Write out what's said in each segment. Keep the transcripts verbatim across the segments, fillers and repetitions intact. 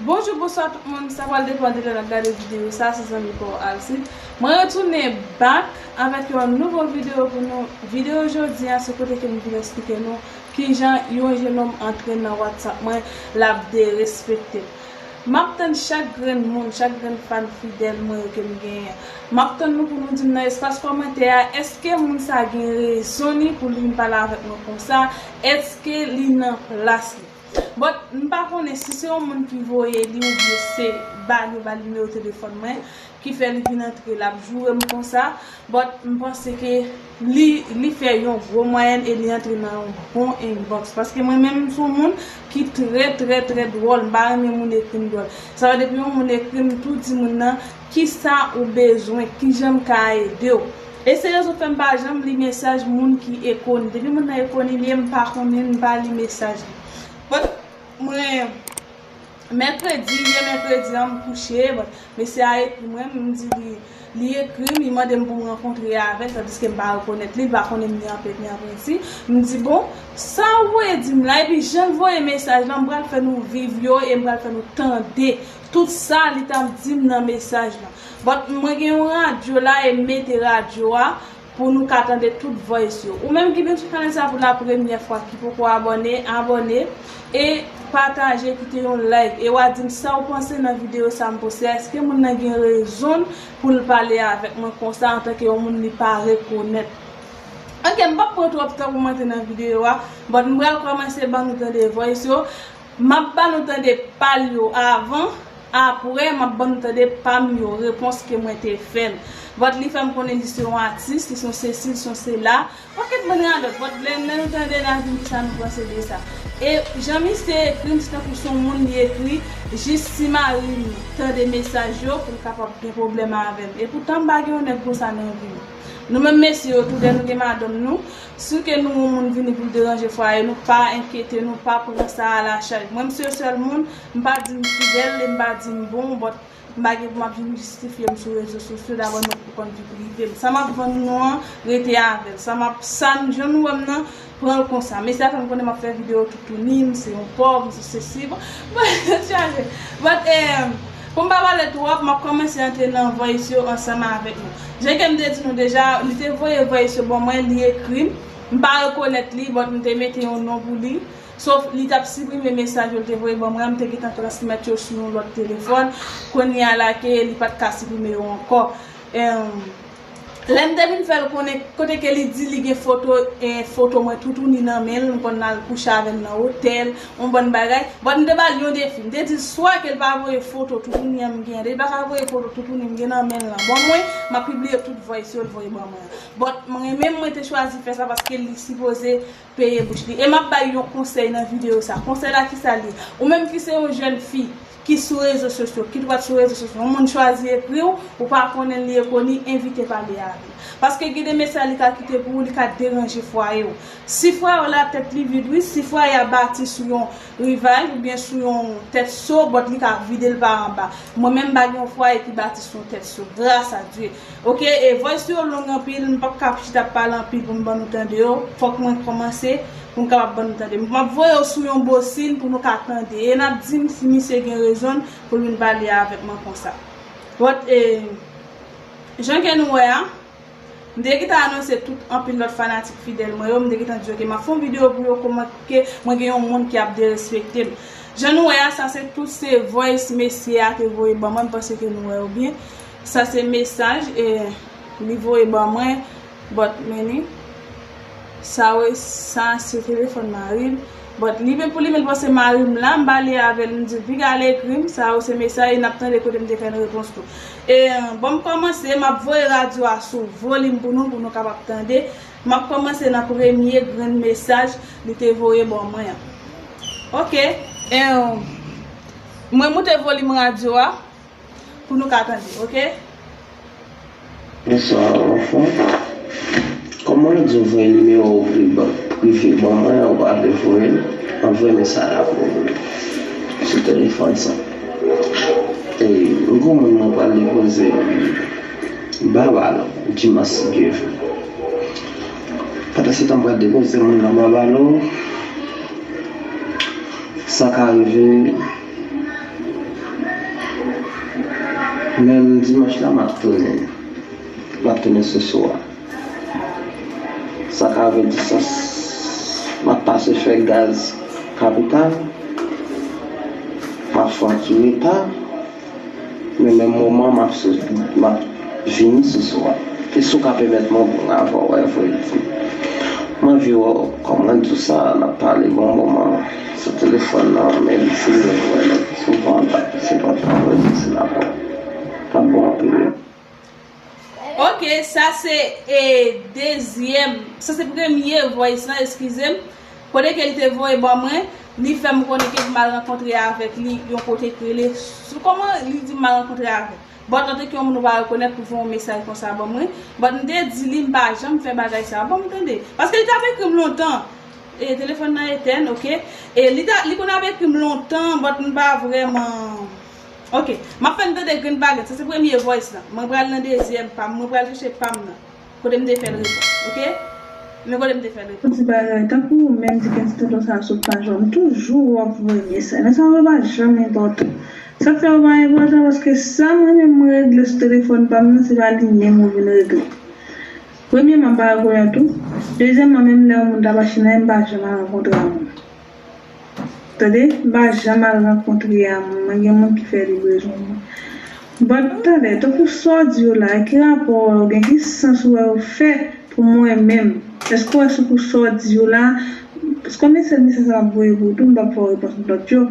Bonjou, bonswa tout moun. Sa pral depann de lè n ap gade videyo sa, se zanmi pa w Alcide. Mwen retounen back avèk yon nouvo videyo pou nou. Videyo jodi a, se kote ke m vin eksplike nou kijan yon jenòm antre nan WhatsApp mwen, l ap derespekte m. M ap tann chak grenn moun, chak grenn fan fidèl mwen yo ke m genyen. M ap tann nou pou nou di m nan espas kòmantè a, èske moun sa gen rezon li pou li vin pale avèk mwen konsa? Èske li nan plas li? But m pa konnen si se yon moun ki voye li oubyen se ba yo ba l nimewo telefòn mwen ki fè li vin antre, l ap joure m konsa. But m panse ke li, li fè yon gwo mwayèn e li antre nan yon bon inbox. Paske mwen menm, m se yon moun ki trè, trè, trè dwòl. M pa renmen moun ekri m dwòl. Sa vle depi yon moun ekri m, m tou di moun nan, kisa ou bezwen, kijan m ka ede w. E se rezon fè m pa janm li mesaj moun ki ekoni. Depi moun nan ekoni li ye, m pa konnen, m pa li mesaj li. But mwen, mèkredi, yè mèkredi an, m kouche, but mesye a ekri mwen, m di li, li ekri m, li mande m pou m rankontre avè l, tandiske m pa rekonèt li, li pa konnen m ni an pèt ni an prenti. M di, bon, sa ou voye di m la, epi jan l voye mesaj la, m pral fè nou viv yo, e m pral fè nou tande tout sa li t ap di m nan mesaj la. But mwen gen yon radyo la, e m mete radyo a pou nou ka tande tout voice yo. Ou menm ki vin sou chanèl sa pou la premyè fwa, ki poko abòne, abòne e pataje, kite yon like. E w a di m sa w panse nan videyo sa m poste a. Èske moun nan gen rezon pou l pale avèk mwen konsa antanke yon moun li pa rekonèt? Ok, m p ap pran twòp tan pou m antre nan videyo a, but m pral kòmanse ban nou tande voice yo. M ap ba nou tande pa l yo avan, apre m ap ban nou tande pa m yo, repons ke mwen te fè l. But li fè m konnen li se yon atis, li se yon sesi, li se yon sela. Pakèt moun radòt, but lè, lè nou tande n a di m kisa nou panse de sa. E jan misye ekri m, se tankou se yon moun li ekri, jis si mari m tande mesaj yo pou l kapab gen pwoblèm avè m. E poutan m pa gen yon nèg konsa nan vi m. Nou menm mesye yo tou, lè nou gen madanm nou, si ke nou yon moun vini pou l deranje fwaye nou, pa enkyete nou, pa pran sa a la chaj. Mwen, m se sèl moun, m pa di m fidèl e m pa di m bon, but m pa gen pou m ap vin jistifye m sou rezo sosyo, dabò nou pou konn vi prive m. Sa m ap vann nou an, rete avè l. Sa m ap, sa n, jan nou wè m nan, pran l konsa. Mesye a fè m konnen m ap fè videyo toutouni, m se yon pòv, m se sesi. Bon, bon, chaje. But, eh, pou m pa pale twòp, m ap kòmanse antre nan voice yo ansanm avèk nou. Jan ke m te di nou deja, li te voye voice yo ban mwen, li ekri m. M pa rekonèt li, but m te mete yon non pou li. Sof, li t ap siprime mesaj yo, li te voye ban mwen an, m te gentan transmèt yo sou yon lòt telefòn. Kounye a la ke li pa t ka siprime yo ankò. Em, Lè m te vin fè l konnen, kote ke li di li gen foto, eh, foto mwen toutouni nan men l, m konn al kouche avè l nan otèl, yon bann bagay. But m te ba l yon defi. M te di l swa ke l pa voye foto toutouni an m gen, li pa ka voye foto toutouni m gen nan men l lan ban mwen, m ap pibliye tout voice yo l voye ban mwen an. But mwen menm, mwen te chwazi fè sa paske li sipoze peye bouch li. E m ap bay yon konsèy nan videyo sa. Konsèy la, kisa l ye? Ou menm ki se yon jèn fi ki sou rezo sosyo, ki dwat sou rezo sosyo, yon moun chwazi ekri w, ou pa konnen li ekoni, evite pale avè l. Paske gen de mesaj li ka kite pou ou, li ka deranje fwaye w. Si fwaye w la, tèt li vid, wi, si fwaye a bati sou yon rivaj oubyen sou yon tèt so, but li ka vide l pa anba. Mwen menm, m pa gen yon fwaye ki bati sou yon tèt so, gras a Dye. Ok, e voice yo long anpil, m p ap ka chita ap pale anpil pou m ban nou tande yo. Fòk mwen kòmanse pou m kapab ban nou tande. M ap voye yo sou yon bosin pou nou ka tande. E n ap di m si misye gen rezon pou l vin pale avèk mwen konsa. But, e, jan ke nou wè a, m te gentan anonse tout anpil lòt fanatik fidèl mwen yo, m te gentan di yo ke m ap fè yon videyo pou yo kòman ke mwen gen yon moun ki ap derespekte m. Jan nou wè a, sa se tout se voice mesye a te voye ban mwen, m panse ke nou wè yo byen. Sa se mesaj, e, li voye ban mwen, but meni. Sa we, sa se telefòn mari l. But li menm pou li menm, l panse mari m la, m pale avè l, m di l, piga l ekri m, sa yo se mesaj, e n ap tande kote m te fè n repons tou. E, bon, m kòmanse, m ap voye radyo a sou volim pou nou, pou nou kapab tande. M ap kòmanse nan premye grenn mesaj li te voye ban mwen an. Ok. E, mwen moute volim radyo a pou nou ka tande, ok? Bonswa, anfen. Kòman w di w voye nimewo w prive, prive ban mwen, ou pa vle voye l? renmen sa la pou sou telefòn sa. E m gon moun mwen pral depoze Babalo dimanch si Dye vle. Pandan se tan m pral depoze moun nan Babalo, sa ka rive menm dimanch la m ap tounen. M ap tounen sou sou a. Sa ka vle di sa m ap pase fè gaz kapital, m ap fè yon ti reta, men menm moman m ap sou m ap vini sou sou a. E si w ka pèmèt mwen pou m avè w, wè, frè di. Mwen anvi wè w, kòman di w sa, n ap pale bon moman sou telefòn nan, men li fini wè nou souvan, se pa tan wè di se la bon. T ap bon anpil wi. Ok, sa se e, dezyèm, sa se premye voice lan, eskize m. Kote ke li te voye ban mwen, li fè m konnen ke m al rankontre avèk li yon kote k rele, sou kòman li di m al rankontre avèk. But an tan ke yon moun ou pa rekonèt pou voye yon mesaj konsa ban mwen. But m te di li m pa janm fè bagay sa. Bon, m tande. Paske li t ap ekri m lontan. E telefòn nan etèn, ok. E li ta, li konn ap ekri m lontan, but m pa vrèman Ok, m ap fè n tande grenn bagèt. Sa se premye voice lan. Mwen pral nan dezyèm pa m. Mwen pral chèche pa m nan. Kote m te fè l repon. Ok? Men kote m te fè l repon. Yon ti bagay, tankou ou menm di gen ti tonton sa sou paj ou, m toujou wè w ap voye mesaj. Men sa yo pa janm enpòtan. Sa k fè yo pa enpòtan, paske sa mwen menm mwen regle sou telefòn pa m nan, se pa li menm ou vin regle. Premyèman, m pa rekonèt ou. Dezyèmman, menm lè yon moun t ap achte nan men m, m pa janm al rankontre a moun. Tande, m pa janm al rankontre a moun, mwen gen moun ki fè li bezwen mwen. But talè, tankou sa w di yo la, ki rapò yo gen, ki sans ou wè yo fè pou mwen menm? Èske w wè tankou sa w di yo la, paske kòm se mesaj sa m ap voye pou ou tou, m p ap fè w repons pou lòt yo.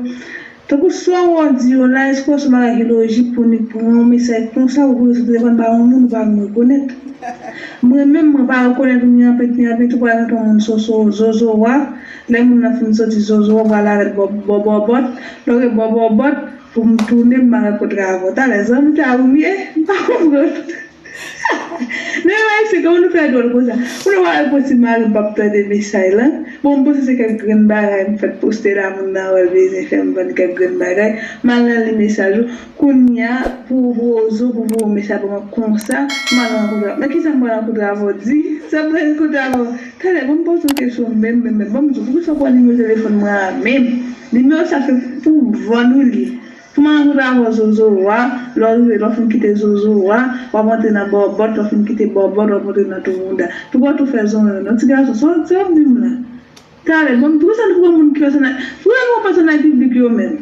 Tankou sa w wè w di yo la, èske w wè se yon bagay ki lojik pou nou pran yon mesaj konsa ou voye sou telefòn ba yon moun ou pa menm rekonèt? Mwen menm, mwen pa rekonèt ou ni anpent ni anpent, ou pral rankontre yon moun soso, zozo wa. Lè moun nan fin soti zozo, ou pral avè l bò bò bòbòt. Lè w gen bò bòbòt, pou m tounen m al rankontre avè w. Talè, zanmi ta ou m ye? M pa konprann. Men ayisyen, kòman nou fè dwòl konsa? Moun nan pral pran ti mari m p ap tande mesaj lan. Bon, m panse se kèk grenn bagay m fèk poste la, moun nan wè l bezwen fè m vann kèk grenn bagay. M al nan li mesaj ou. Kounye a, pou ou voye zozo, pou voye mesaj ban mwen konsa, m al rankontre avè w. Men kisa m pral rankontre avè w di? Sa m pral rankontre avè w? Talè, ban m poze w kesyon menm, menm, menm. Ban m di w, poukisa w pran nimewo telefòn mwen an menm? Nimewo sa se pou vann ou li. Pou m al rankontre avè w zozo wa, lè w rive, lè w fin kite zozo wa, w ap antre nan bòbòt, lè w fin kite bòbòt, w ap antre nan tou mouda. Poukisa w tou fè zonyon non? Ti gason, sa w ap di m la? Talè, ban m di w, poukisa nou pran moun ki pèsonaj, poukisa nou pran pèsonaj piblik yo menm?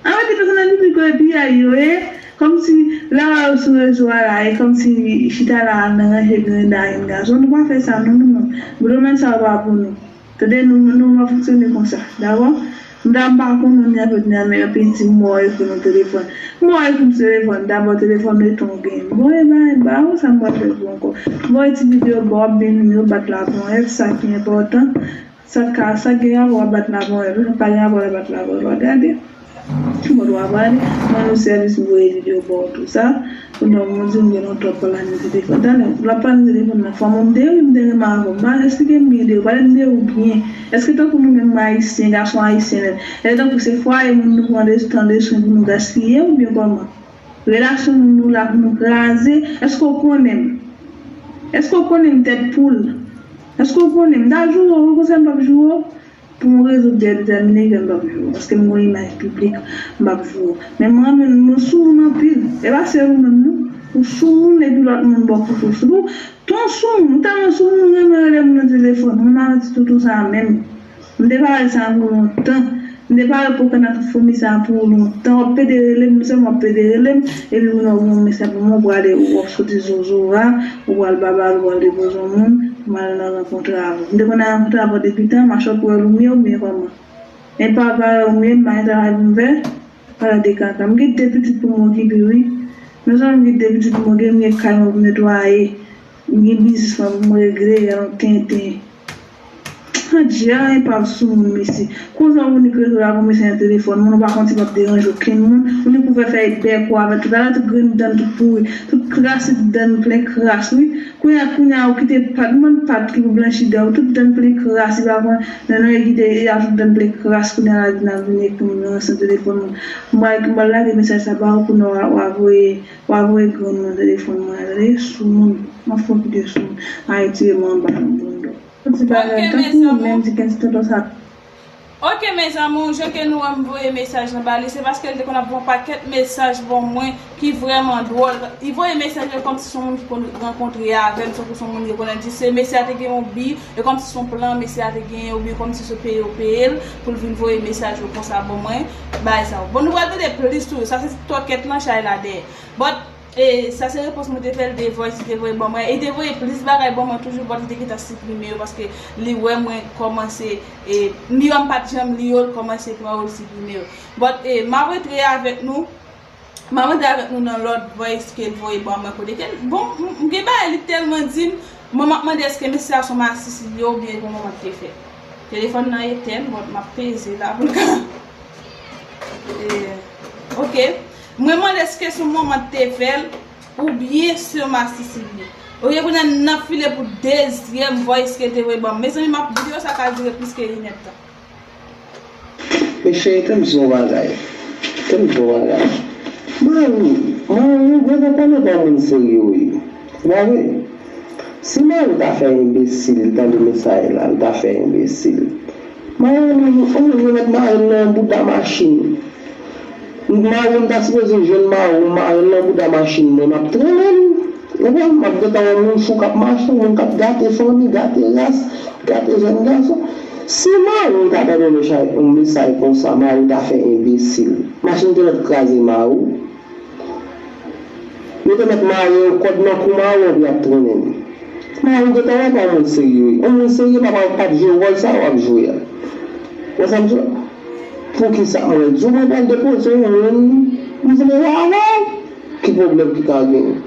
Ann mete pèsonaj piblik yo epi a yo ye, kòmsi lè w al sou rezo a la, e kòmsi chita la nan ranje grenn a jèn gason, nou pa fè sa non nou menm. Domèn sa yo pa pou nou. Tande, nou, nou, nou fonksyone konsa, dakò? M ta m pa konn ou ni anpent ni anpent, epi di m wè w ekri m nan telefòn. M wè w ekri m sou telefòn, dabò telefòn ou etan w genyen. Bon, e ba, e ba, ou sa m pral fè pou ankò. M voye ti videyo ba w, ap beni yo, bat laponyèt, sa ki enpòtan. Sa k ka, sa k gen rapò a bat laponyèt, ou pa gen rapò a bat laponyèt, w a gade. Bon, w a gade, mwen nou sèvis, m voye videyo ba w tou sa. Kounya w di m gen yon twòp pale nan telefòn. Talè, w ap pale nan telefòn nan, fò mwen m de wi, m de renmen avè w. M pa eksplike m gen de wi, pale m de ou byen. Èske tankou nou menm ayisyen, gason ayisyen menm, èske tankou se fwaye moun nou pran de tan de swen pou nou gaspiye oubyen kòman? Relasyon nou, nou la pou nou kraze, èske w konnen m? Èske w konnen m tèt poul? Èske w konnen m? M ta joure w wi, konsa m p ap joure w. Pou yon rezon byen detèmine ke m p ap joure w, paske m gen yon imaj piblik, m p ap joure w. Men mwen menm, mwen soumoun anpil. E pa sèl ou menm non. Ou soumoun epi lòt moun ba w kout sou. Ton soumoun, ou tèlman soumoun, ou renmen rele moun nan telefòn. Mwen pa mèt di toutou sa menm. M te pare sa pou lontan. M te pare pou kanna tout foumi sa pou lontan. W ap pede rele m, non sèlman w ap pede rele m, epi ou nan yon mesaj pou mwen, ou prale, ou ap soti zozo a, ou pral babal, ou pral depoze yon moun, pou m al nan rankontre avè w. M te konn al rankontre avè w depi tan, m a chòk wè l ou m ye oubyen kòman? E pa pare ou m ye, m pa gen travay pou m fè, pale de kaka. M gen de pitit pou m okipe wi. Non sèlman m gen de pitit pou m okipe, m gen kay mwen pou m netwaye, m gen biznis mwen pou m regle, yon tenten. Dja epav sou moun mesye. Konsa ou nik rete la pou mesye nan telefòn moun, ou pa konn si l ap deranje okenn moun, ou nik ouvè fèy bèk ou avè tout ala tout grenn dann tout pouri, tout kras tout dann plen kras wi. Kounye a kounye a ou kite pat, mwen pat ki pou blanchi dan ou, tout dann plen kras li pa konn nan nan e kite e a tout dann plen kras kounye a la vin ap vin ekri moun nan san telefòn moun. Mwen ki m pral lage mesaj sa ba ou kounye a w a voye w a voye grenn nan telefòn mwen an tande sou moun, m ap fè w kite sou moun. Ayiti e mwen anba nan bondo. Yon ti bagay tankou ou menm di gen ti tonton sa. Ok mes amours, jan ke nou wè m voye mesaj nan ba li, se paske l te konn ap voye yon pakèt mesaj ban mwen ki vrèman dwòl. Li voye mesaj yo kòmsi se yon moun ki konn rankontre avè m, tankou se yon moun yo konn di se mesye a te gen yon bi, e kòmsi se yon plan mesye a te genyen, oubyen kòmsi se peye yo peye l pou l vin voye mesaj yo konsa ban mwen, bagay sa yo. Bon, nou pral tande plis tou, sa se ti tòkèt lan chay la dèyè. But, E, sa se repons mwen te fè l de voice li te voye ban mwen. Li te voye plis bagay ban mwen toujou, but li te gentan siprime yo paske li wè mwen kòmanse, e, li wè m pa t janm li yo, l kòmanse pran yo, l siprime yo. But, e, m ap rantre avèk nou, m ap rantre avèk nou nan lòt voice ke l voye ban mwen kote ke, bon, m, m gen bagay li tèlman di m, mwen m ap mande èske mesye a se yon masisi li ye oubyen kòman mwen te fè. Telefòn nan etèn, but m ap peze la pou l ka. E, ok. Mwen mande èske se yon manman te fè l oubyen se yon masisi li ye. Ok, kounye a n ap file pou dezyèm voice ke te voye ban m. Mezanmi, m ap videyo sa ka dire plis ke inèdtan. Men cheri, tann m di w yon bagay. Tann m di w yon bagay. Mari, mari, ou gentan konnen pa moun serye w ye. Pa vre? Si mari w ta fè enbesil, li tande mesaj la, li ta fè enbesil. Mari w, ou menm yo mèt mare l nan bouda machin. Mari w, m ta sipoze jwenn mari w, mare l nan bouda machin mwen, m ap trennen l. Ou konprann? M ap gentan wè moun fou k ap mache, moun k ap gate fanmi, gate ras, gate jèn gason. Si mari w ta tande yon mesaj, yon mesaj konsa, mari w ta fè enbesil. Machin te mèt kraze mari w. Yo te mèt mare yon kòd nan kou mari w epi y ap trennen l. Mari w gentan wè pa yon moun serye w ye. Yon moun serye pa, pa, p ap jwe wòl sa w ap jwe a. Wè sa m di w la? Poukisa mwen di w mwen pral depoze yon moun, m vle wè avè w ki pwoblèm ki ka genyen.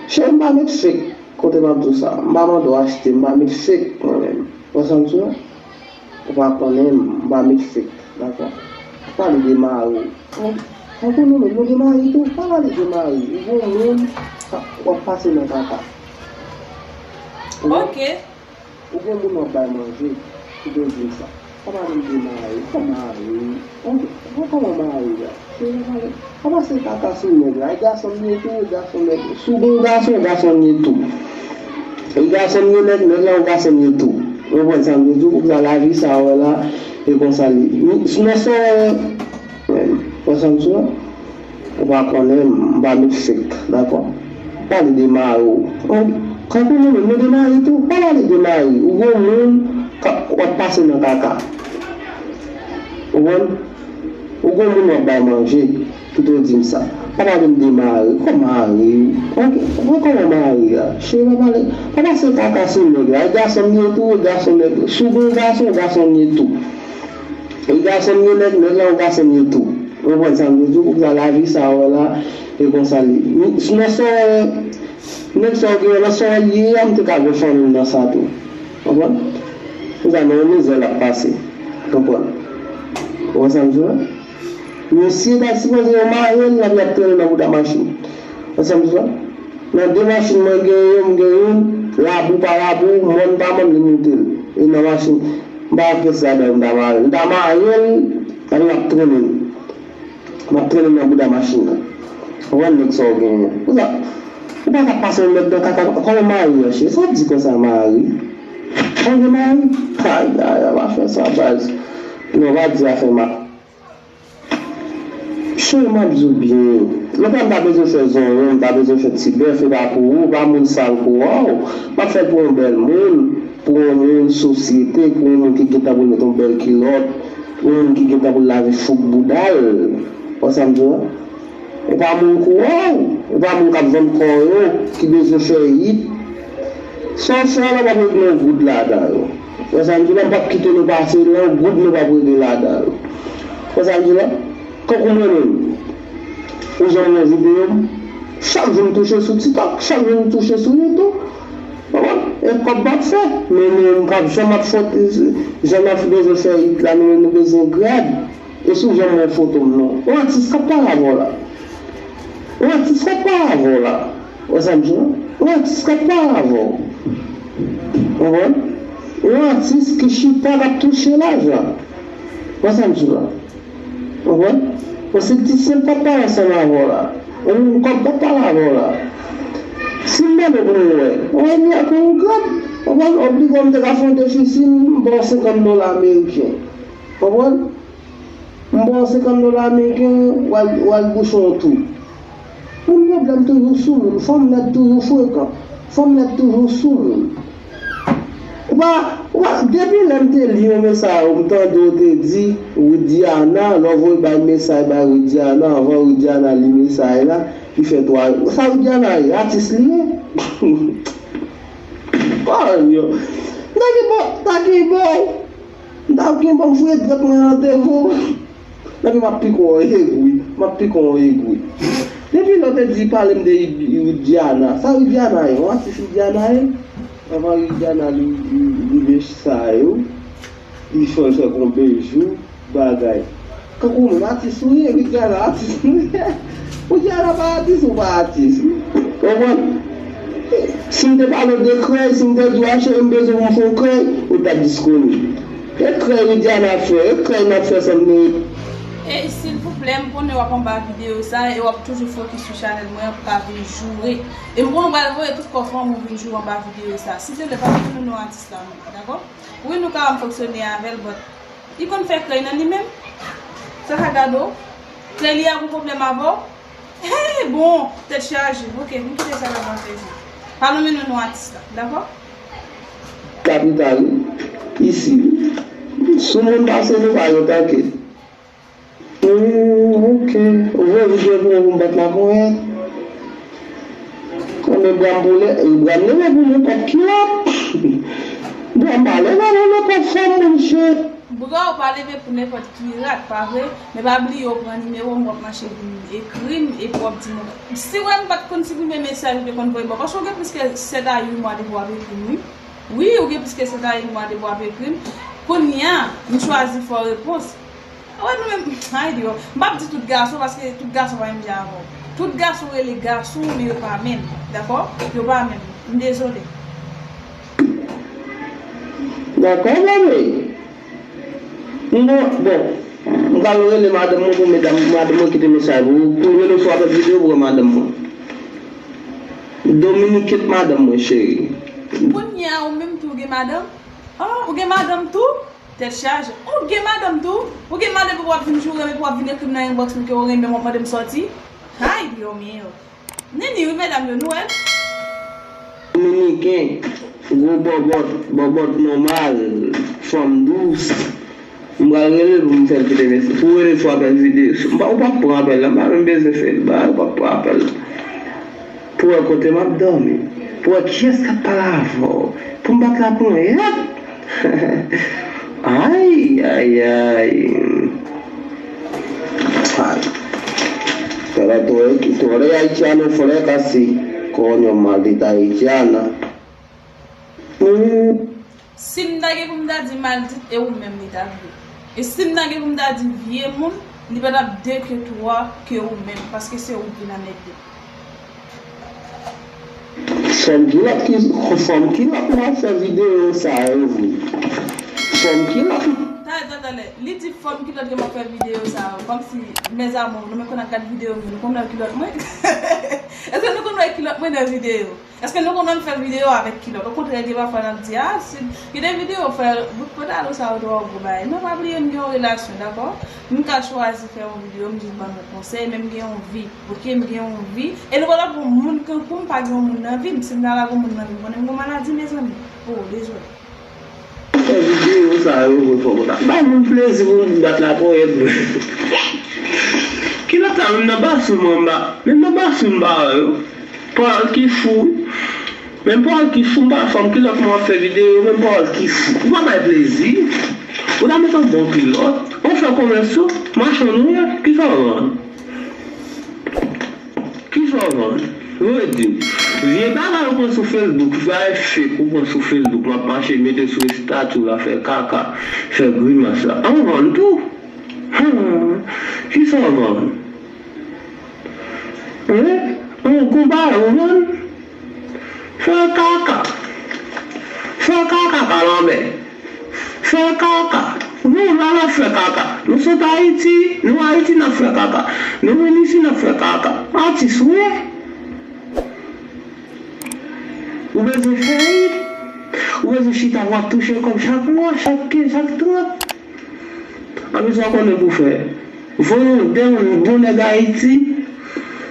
Cheri, m pa met fake kote m ap di w sa. M pa mande w achte, m pa met fake mwen menm. Wè sa m di w la? Ou pa konnen m, m pa met fake, dakò? Pale de mari w. Ou, ou konnen menm, nou gen mari tou, pa pale de mari. Ou gen yon moun, w ap pase nan kaka. Ou wè? Ok. Ou gen moun w ap bay manje, ki te di m sa. Pa pale m de mari, kòman mari? Ou, ou kòman mari a? Cheri, pa pale. Pa pase kaka sou nèg la. E gason m ye tou, e gason nèg. Si w gen yon gason, gason m ye tou. E gason m ye nèg, nèg la yon gason m ye tou. Ou konprann sa m vle di w? Konsa lavi sa w wè la, e konsa li. Nan sa w wè, wè sa m di w la? Ou pa konnen m, m pa met fake, dakò? Pale de mari w. Ou, kankou nou menm, nou de mari tou, pa pale de mari. Ou gen yon moun k ap, w ap pase nan kaka. Ou konprann? Ou gen yon moun w ap bay manje, kite w di m sa. Pa pale m de mari, kòman mari? Ok, ou kòman mari a? Cheri, pa pale, pa pase kaka sou nèg la. E gason m ye tou, e gason nèg. Si w gen yon gason, gason m ye tou. E gason m ye nèg, nèg la yon gason m ye tou. Ou konprann sa m vle di w? Konsa lavi sa w wè la, e konsa li. Nan sa w wè, nèg sa w gen an, nan sa w wè l ye a, m te ka gen fanmi m nan sa tou. Konprann? Konsa nan yon mizè l ap pase. Konprann? Ou wè sa m di w la? Mesye ta sipoze yo mare l, l ap, l ap trennen nan bouda machin. Ou wè sa m di w la? Nan de machin mwen gen youn, m gen youn, labou pa labou, mòn pa mòn, li moute l. E nan machin, m pa fè sa dan, m ta mare l. M ta mare l, epi m ap trennen l. M ap trennen l nan bouda machin nan. Ou wè nèg sa w genyen. Konsa, ou pa ka pase yon nèg nan kaka, kòman mari an cheri? Sa w di konsa mari? Ou gen mari? Ayayay, pa fè sa baz. Non, pa di afè mari. Cheri, m ap di w byen. Lontan m ta bezwen fè zonyon, m ta bezwen fè ti bèf, e pa pou ou, pa moun sa l pou w. M ap fè l pou yon bèl moun, pou yon moun sosyete, pou yon moun ki gentan pou l met yon bèl kilòt, yon moun ki gentan pou l lave fouk bouda l. Wè sa m di w la? E pa moun kou w, e pa moun k ap vann kò yo, ki bezwen fè hit. Sa w fè a la, w p ap regle yon goud ladan yo. Wè sa m di w la, m p ap kite nou pase nan yon goud nou p ap regle ladan yo. Wè sa m di w la? Kankou mwen menm, ou janm wè videyo m, chak jou m touche sou TikTok, chak jou m touche sou YouTube. Konprann? E kòb m ap fè. Men, men m p ap janm ap fè, jan m ap bezwen fè it la, nou, nou bezwen grad. E sou jan m wè foto m non. Yon atis k ap pale avè w la. Yon atis k ap pale avè w la. Wè sa m di w la? Yon atis k ap pale avè w. Konprann? Yon atis ki chita k ap touche lajan. Wè sa m di w la? Konprann? Yon politisyen p ap pale ansanm avè w la. Yon moun kòb p ap pale avè w la. Si m mande pou mwen, wè, wè, li ak yon grad. Konprann? Obliga m te ka fè yon defisi, m ba w senkant dola ameriken. Konprann? M ba w senkant dola ameriken, w al, w al bouche yon twou. Moun pwoblèm toujou sou moun, fanm lèd toujou frekan, fanm lèd toujou sou moun. Ou pa, ou pa, depi lè m te li yon mesaj ou, m tande w te di Widiana, lè w voye bay mesaj bay Widiana, anvan Widiana li mesaj la, li fè twa jou. Sa Widiana ye? Atis li ye? Kònyo. Taki bon, taki bon. M ta gen bon fouye dwèt mwen nan devan. Epi m ap pike w egri, m ap pike w egri. Depi lè w te di pale m de Id-, Idiana, sa Idiana ye? Yon atis Idiana ye? Anvan Idiana li, li, li rive sa yo, li fè l fè konbe jou, bagay. Kankou menm atis ou ye, Idiana atis ou ye. Idiana pa atis, ou pa atis. Konprann? Si m te pale w de krèy, si m te di w, a cheri, m bezwen pou m fè yon krèy, ou t ap disponib. E krèy Widiana ap fè, e krèy n ap fè sanble. Ey, silvouplè, m konnen w ap anba videyo sa e w ap toujou fokis sou chanèl mwen an pou ka vin joure. E m konnen w pral voye tout kòf an mwen vin joure anba videyo sa. Silvouplè, pa tounen non atis la non, dakò? Wi, nou ka wè m fonksyone avè l, but li konn fè krèy nan li menm. Sa ka gade w. Krèy li a gon pwoblèm avè w. Hey, bon, tèt chaje. Ok, m kite sa nan pase. Pa nonmen non non atis la, dakò? Kapital, isi. Sou moun pase nou pa yo tanke. Hmm, ok. Ou vle videyo pou mwen pou m bat laponyèt? Konbyen bra m pou lè, bra m leve pou nenpòt kilòt. Bra m pa leve pou nenpòt fanm, monchè. Bra w pa leve pou nenpòt ki rat, pa vre? Men pa bliye w pran nimewo m, w ap mache vin ekri m, epi w ap di m, si w wè m pa t konn siprime mesaj ou te konn voye ban m, paske w gen plis ke sèt a uit mwa depi w ap ekri m, wi. Wi, ou gen plis ke sèt a uit mwa depi w ap ekri m. Kounye a, m chwazi fè w repons. Wè nou menm, ay Dye, m p ap di tout gason, paske tout gason pa menm jan avè w. Tout gason rele gason, men yo pa menm, dakò? Yo pa menm. M dezole. Dakò, bebe. M gon, bon, m pral rele madanm mwen pou medam, madanm mwen kite mesaj pou ou. Pou rele sou apèl videyo pou wè madanm mwen. Dominique madanm mwen, cheri. Kounye a, ou menm tou, ou gen madanm? Oh, ou gen madanm tou? Tèt chaje. Ou gen madanm tou? Ou gen madanm epi w ap vin joure m, epi w ap vin ekri m nan inbox mwen ke w renmen m, w ap mande m sòti? Ay, Dye mio. Nini, wi, medam yo, nou wè l? Dominiken, gwo bòbòt, bòbòt nòmal, fanm dous. M pral rele l pou m fè l kite mesaj. Pou w rele sou apèl videyo. M pa, ou p ap pran apèl la, m pa menm bezwen fè l. Ba, ou p ap pran apèl la. Pou w wè kote m ap dòmi. Pou w wè kiyès k ap pale avè w. Pou m bat laponyèt. Ay, ay, ay. Ay. Fè la torre, torre haitiano fue casi. Coño, maldita haitiana. Hmm. Si m ta gen pou m ta di maldit, e ou menm li ta vle. E si m ta gen pou m ta di vye moun, li pa t ap de ke twa ke ou menm, paske se ou ki vin anmède. Fanm kilòt ki, fanm kilòt mwen ap fè videyo sa yo vre. Fanm kilòt. Talè, talè, talè. Li di fanm kilòt ke m ap fè videyo sa yo. Kòmsi, mes amours, nou menm konn ap gad videyo m, nou konn wè kilòt mwen? Èske nou konn wè kilòt mwen nan videyo? Èske nou konn wè m fè videyo avèk kilòt? Okontrè, gen pafwa n ap di, a, si, gen de videyo fè, bout pantalon sa yo twò gwo bagay. Non, pa bliye m gen yon relasyon, dakò? M ka chwazi fè yon videyo, m jis ban nou konsèy, men m gen yon vi, oke? M gen yon vi. E nou pa t ap wè yon moun kankou m, pa gen yon moun nan vi m. Si m ta lage yon moun nan vi m, konnen m gen maladi, mezanmi. O, dezole. Fè videyo sa yo vre fò konsa. Bay moun plezi pou moun bat laponyèt vre. Kilòt sa menm nan basou m anba. Menm nan basou m pa wè yo. Pawòl ki fou. Menm pawòl ki fou, m pa wè fanm kilòt mwen ap fè videyo, menm pawòl ki fou. Ou pa bay plezi. Ou ta met yon bon kilòt. Ou fè komès ou, machann ou ye, kisa w vann? Kisa w vann? Ou di, vye bagay ou pran sou Facebook, bagay fake ou pran sou Facebook, m ap mache mete sou estati w la, fè kaka, fè grimas la. An vann tou. Hmm, kisa w vann? Hein? An gon bagay ou vann? Fè kaka. Fè kaka, kalanbè. Fè kaka. Nou la n ap fè kaka. Nou sot Ayiti, nou Ayiti n ap fè kaka. Nou vin isi n ap fè kaka. Atis ou ye? Ou bezwen fè it? Ou bezwen chita w ap touche kòb chak mwa, chak kenz, chak trant? Anpi sa w konnen pou fè. Voye yon dè yon bon nèg Ayiti.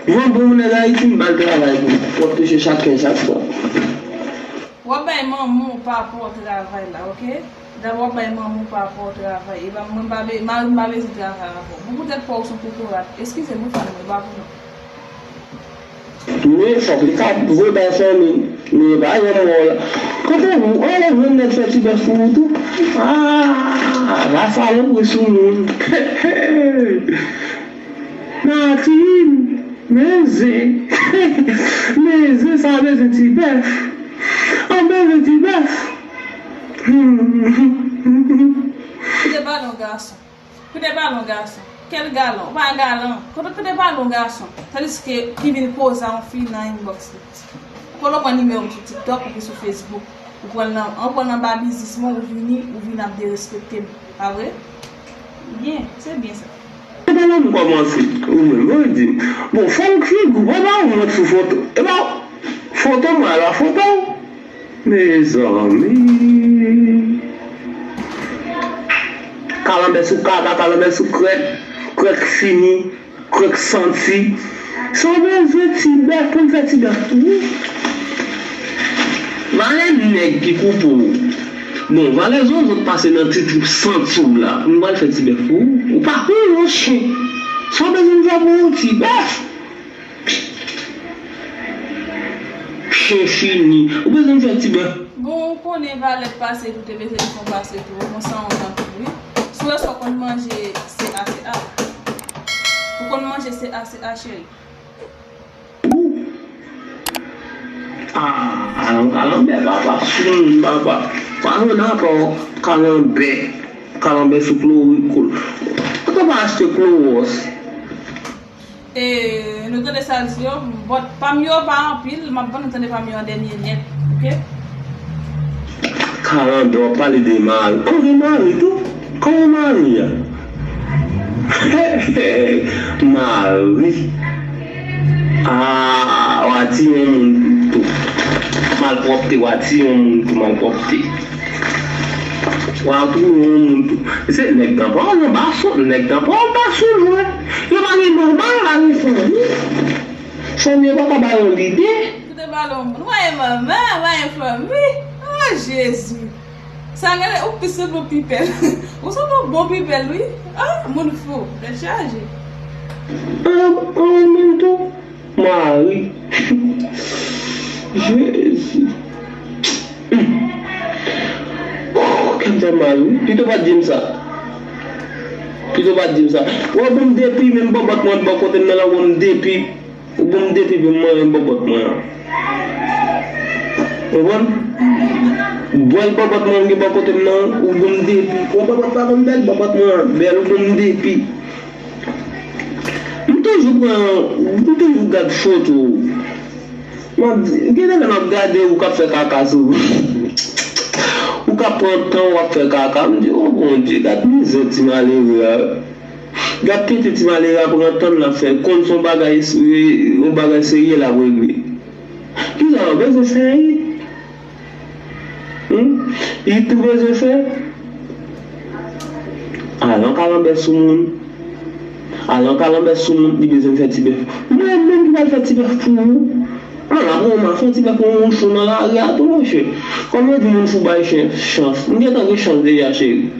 Voye yon bon nèg Ayiti, m ba l travay pou w. W ap touche chak kenz, chak trant. W ap bay manman w pa rapò travay la, oke? Dabò w ap bay manman w pa rapò travay. E pa mwen pa be, mari m pa bezwen travay avè w. Bon, poutèt pa w se yon kokorat. Eskize m wi fanmi, e pa pou nou. Men fòk li ka voye bay fanmi l. Men e pa yon mò la. Kote ou, anlè jwenn nèg fè ti bèf pou ou tou. Ah, la salopri sou moun. Natin, men zen. Men zen sa bezwen ti bèf. An bezwen ti bèf. Hmm. Kite balon gason. Kite balon gason. Kèl galan? Ou pa galan. Kote kite balon gason? Tandiske ki vin poze a yon fi nan inbox li. Kote w pran nimewo m sou TikTok oubyen sou Facebook? Ou pran l nan, ou pran l anba biznis mwen, ou vini, ou vin ap derespekte m. Pa vre? Byen, se byen sa. Epa la m kòmanse, ou menm, ou di m, bon, fòk figi w pa wont sou foto. Epa, foto mwen, ala foto w. Mezanmi. Kalanbè sou kaka, kalanbè sou krèk, krèk fini, krèk santi. Sa w bezwen ti bèf pou m fè ti bèf pou ou? Valè nèg ki koupe w. Bon, valè zonzon k pase nan ti twoup santi w la. M pral fè ti bèf pou ou. Ou pa kou yon chen. Sa w bezwen m fè pou ou, ti bèf? Chen fini. Ou bezwen m fè ti bèf? Bon, ou konnen valè k pase tou, te bezwen fè w pase tou. Bon, sa yon anpil, wi. Si w wè sa w konn manje, se a, se a. Ou konn manje, se a, se a, cheri. Ah, alon kalanbè, papa, sou moun, papa. Pa jwenn akò kalanbè, kalanbè sou klorikol. Ou ta pa achte klowòs. E, nou tande sa l di yo, bòt pa m yo pa anpil, m ap ban nou tande pa m yo an dènye nèt, oke? Kalanbè, w ap pale de mari. Ou gen mari tou? Kòman mari a? Mari. Ah, w a tiye yon moun tou. Malpwòpte, w a tiye yon moun tou, malpwòpte. W a touye yon moun tou. Se nèg tanpòl anba sou, nèg tanpòl anba sou mwen. Yo pa gen nòmal, pa gen fanmi. Fanmi yo pa ka ba yo lide. Kite pale yon moun. Mwen e manman, mwen e fanmi. Oh, Jezi. Sa rele ou plis sou bon pipèl. Ou sou bon bon pipèl, wi. Ah, moun fou. Tèt chaje. An, an, moun tou. Mari. Jezi. Kè m fè mal, wi. Pito pa t di m sa. Pito pa t di m sa. Ou ban m depi, menm bòbòt mwen bò kote m nan la, ou ban m depi. Ou ban m depi pou m manyen bòbòt mwen an. Konprann? Bwèl bòbòt mwen an gen bò kote m nan, ou ban m depi. Ou bòbòt pa konn bèl, bòbòt mwen an bèl, ou ban m depi. M toujou pran, m toujou gad foto. M ap di, gen lè lè m ap gade ou k ap fè kaka sou. Ou k ap pran tan w ap fè kaka. M di, o Bondye, gad mizè ti malere a. Gad tete ti malere a pran tan l ap fè, konn se yon bagay, yon bagay serye l ap regle. Kisa w bezwen fè it? Hmm? It ou bezwen fè? Al an kalanbè sou moun. Al an kalanbè sou moun, li bezwen fè ti bèf. Mwen menm ki pral fè ti bèf pou ou. Al apre w ma fè ti bèf pou moun fou nan lari a tou, monchè. Kòm yo di moun fou bay chen chans. M gentan gen chans deja, cheri.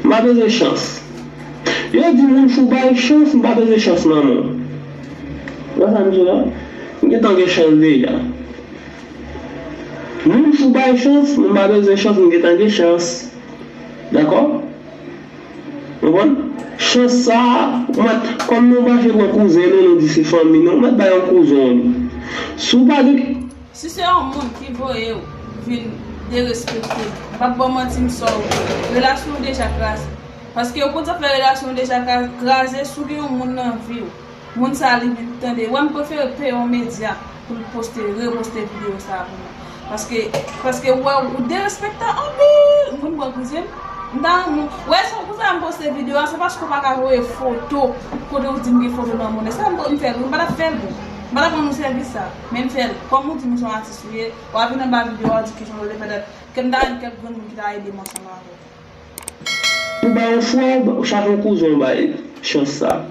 M pa bezwen chans. Yo di moun fou bay chans, m pa bezwen chans nan men w. Wè sa m di w la? M gentan gen chans deja. Moun fou bay chans, m pa bezwen chans, m gentan gen chans. Dakò? Konprann? Chans sa a, ou mèt, kòm nou mache pran kouzen nou, nou di se fanmi nou, ou mèt bay yon kouzen w li. Si w pa gen. Si se yon moun ki voye w vin derespekte m, m p ap ba w manti, m sòti. Relasyon w deja kraze. Paske ou konn sa fè relasyon w deja kraze, si w gen yon moun nan vi w, moun sa a li vin tande, wè m prefere peye yon medya pou l poste, reposte videyo sa a pou mwen. Paske, paske ou wè ou derespektan anpil. M konn pran kouzen m, m ta renmen, wè si yon kouzen m poste videyo a, se paske ou pa ka voye foto kote ou di m gen foto nan monnè. Sa m fè l wi, m pa t ap fè l wi. M pa t ap rann ou sèvis sa, men m fè l. Kòm ou di m se yon atis ou ye, w ap vin anba videyo a, w ap di kijan w ye, petèt ke m ta jwenn kèk granmoun ki ta ede m ansanm avè w. Ou bay yon frè, ou chache yon kouzen w bay chans sa.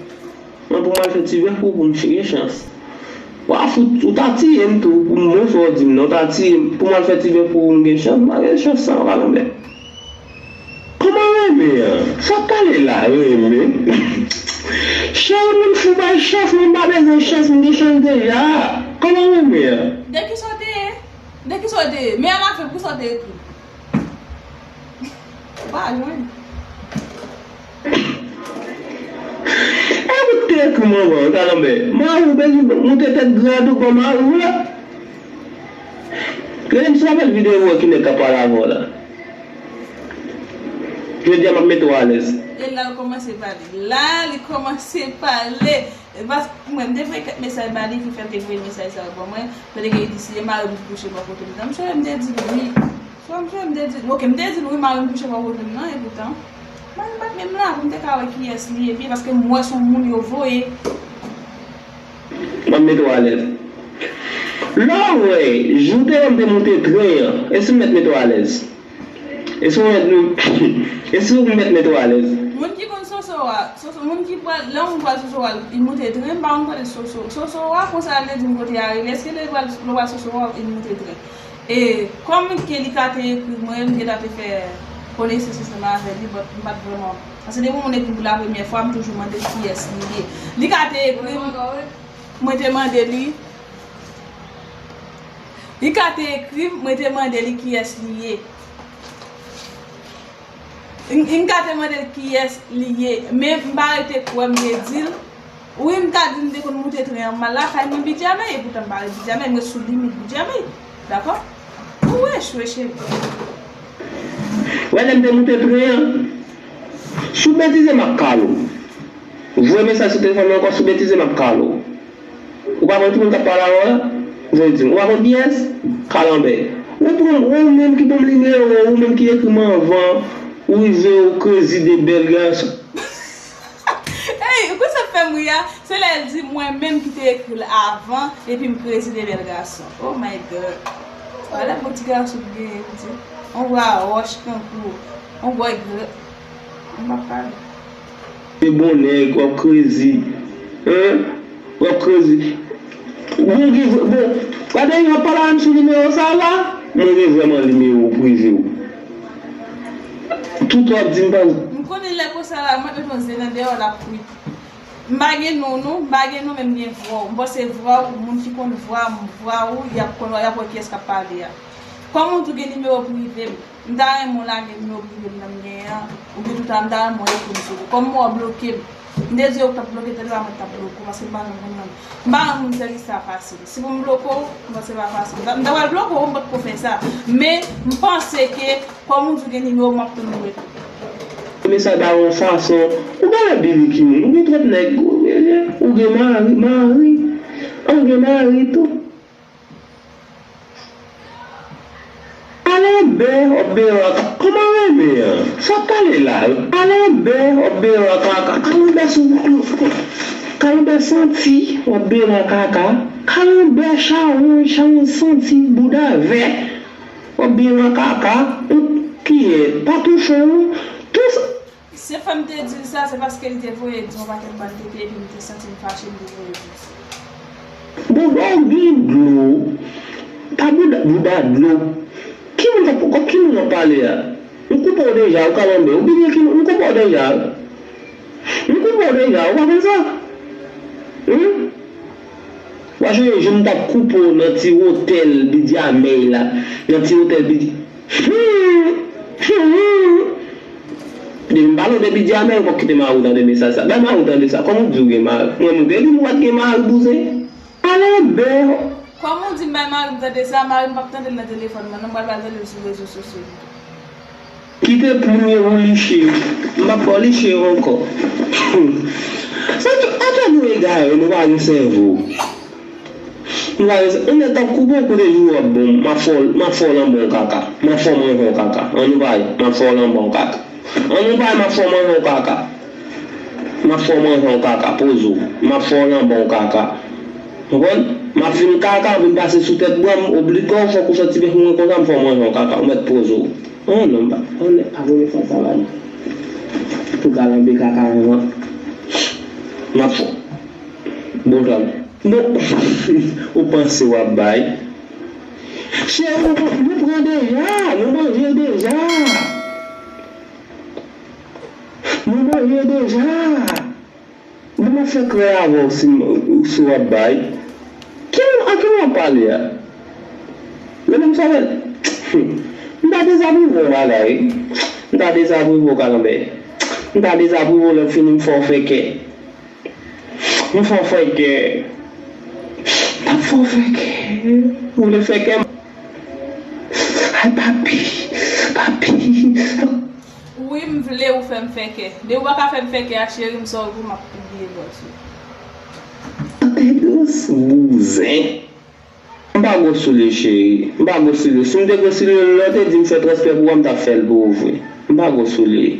Mwen pou m al fè ti vè pou, pou m gen chans. W a fout, ou ta tiye m tou, pou mwen fè w di m nan, ou ta tiye m, pou m al fè ti vè pou m gen chans, m pa gen chans sa, w pa konprann. Kòman renmen an? Sa w pale la, renmen? Cheri, moun fou bay chans, mwen m pa bezwen chans, m gen chans deja. Kòman renmen an? De kisa w te ye? De kisa w te ye? Men ann afè, poukisa w te ekri m? Ou pa jwenn. E pou te ekri m anvan, kalanbè. Mari w bezwen moute tèt grad ou ban mari w la. Gade m sou apèl videyo ki nèg k ap pale avè w la. Jodi a m ap mete w alèz. E la l kòmanse pale. La li kòmanse pale. E pas mwen, m te voye kèk mesaj ba li ki fè l te voye mesaj sa yo ban mwen. Kote ke li di si e mari m ki kouche bò kote m nan. M chonje m te di l wi. Swa m chonje m te di l, oke, m te di l wi mari m kouche bò kote m nan, epoutan mari m pa t menm la pou m te ka wè kiyès li ye byen, paske m wè se yon moun yo voye. M ap mete w alèz. Lè w wè, jou te wè m te moute tren an, e si m mèt mete w alèz? E si w mèt nou, e si w mèt mete w alèz? Moun ki konn Soso a, Soso, moun ki pral, lè yon moun pral Soso a, li moute tren, m pa konn kote Soso. Soso a, konsa l te di m kote a rele, èske lè l pral, lè w pral Soso a, li moute tren? E kòm ke li ka te ekri mwen, m gentan te fè konesans ansanm avè li, but m pa t vrèman. Paske depi yon moun ekri m pou la premyè fwa, m toujou mande l kiyès li ye. Li ka te ekri m, mwen te mande li. Li ka te ekri m, mwen te mande li kiyès li ye. M, m ka te mande l kiyès li ye, men m pa rete kwè m te di l. Wi, m ta di m te konn moute tren an, m al lakay mwen Bidjamey, epoutan m pa ret Bidjamey, m ret sou limit Bidjamey. Dakò? Ou echwe, cheri. Wè lè m te moute tren an, si w betize m ap kale w. Voye mesaj sou telefòn mwen ankò, si w betize m ap kale w. Ou pa konn ki moun k ap pale avè w la? Voye di m. Ou pa konn kiyès? Kalanbè. Ou pran, ou menm ki ban m nimewo w, ou menm ki ekri m anvan, ou rive ou krezi de bèl gason. Ey, ou konn sa k fè m ri a? Se lè l di mwen menm ki te ekri l avan, epi m krezi de bèl gason. Oh my God. Gade bon ti gason ki genyen, piti. On vwa wòch kankou, on vwa gr-, m p ap pale. Se bon nèg, w ap krezi. Hein? W ap krezi. Bon, gen, bon, gade, w ap pale avè m sou nimewo sa a la? Mwen gen vrèman nimewo prive w. Tout w ap di m pa. M konnen lè konsa la, mwen met yon zen nan dèyè w, l ap kwit. M pa gen non, non, m pa gen non, men m gen vwa w. M panse vwa w, moun ki konn vwa m, vwa w, y ap konn, y ap wè kiyès k ap pale a. Kòman w tou gen nimewo prive m? M ta renmen w lage nimewo prive m nan m genyen an, oubyen tou ta m ta renmen w ekri m sou li. Kòm mwen w bloke m, m te di w t ap bloke tèt la, mwen t ap bloke w, paske m pa janm konn nan. M pa renmen moun fè li sa fasil. Si pou m bloke w, m panse pa fasil. M ta, m ta pral bloke w, m potko fè sa. Men, m panse ke, kòm ou di w gen nimewo m, m ap tann ou retou. Mesaj ba yon fason, ou genlè bili ki moun, ou gen twòp nèg, ou gen mari, mari, an gen mari tou. Kalanbè, w ap benyen w a kaka. Kòman renmen an? Sa w pale la? Kalanbè, w ap benyen w a kaka. Kalanbè sou, kalanbè santi, w ap benyen w a kaka. Kalanbè chawony, chawony santi, bouda vè, w ap benyen w a kaka. Ou kiyè, pa touche w. Tout sa. Se fè m te di l sa, se paske li te voye di yon pakèt bann tete epi m te santi m fache m te voye di l sa. Bouda w gen dlo. Pa bouda, bouda dlo. Ki moun k ap, ki moun w ap pale a? M koupe w deja, ou kalanbè. Ou bliye ki moun, m koupe w deja. M koupe w deja, ou pa konn sa? Humm? W a sonje jou m t ap koupe w nan ti wotèl Bidjamey la. Nan ti wotèl Bidja. Humm! Humm! Depi m pale w de bidjè a, men ou pap kite mari w tande mesaj sa. Bay mari w tande sa. Kòman w di w gen mari? Mwen, m te di m pa t gen mari, bouzen. Ale anbè. Kòman w di m bay mari m tande sa, mari m pap tande l nan telefòn mwen, non, m pral ba l tande l sou rezo sosyo. Kite plim yo pou li cheri. M pap ba w li cheri ankò. Sa ki, atò nou egare, nou pa gen sèvo. Nou pa gen sèvo. Ou nèt ap koupe w kote jou w ap bon. M ap fè w, m ap fè w lanbè w kaka. M ap fè w manje w kaka. An nou pale, m ap fè w lanbè w kaka. An nou pale, m ap fè w manje w kaka. M ap fè w manje w kaka, poze w. M ap fè w lanbè w kaka. Konprann? M ap fin kaka, vin pase sou tèt bra m, oblige w, fòk ou soti byen pou mwen konsa, m fè w manje w kaka, ou mèt poze w. Oh non, m pa, oh, nèg pa premye fwa sa la non. Pou kalanbe kaka avan. M ap fè. Bon travay. Bon, ou panse w ap bay? Cheri, nou pran deja, nou manje deja. Nou manje deja. Bon, m ap fè krè avè w si m, si w ap bay. Ki, a ki w ap pale a? Men m sa fè. M ta dezaprive w bagay wi. M ta dezaprive w kalanbè. M ta dezaprive w lè fini m fè w fè kè. M fè w fè kè. M ap fè w fè kè. Ou vle fè kè? Ay papi, papi. Wi, m vle ou fè m fè kè. Depi w pa ka fè m fè kè a, cheri, m sòri pou m ap pibliye vòs ou. Tande dous, bouzen. M pa gwo sou li, cheri. M pa gwo sou li. Si m te gwo sou li, lè w te di m fè transfè pou ou a, m t ap fè l pou ou vre. M pa gwo sou li.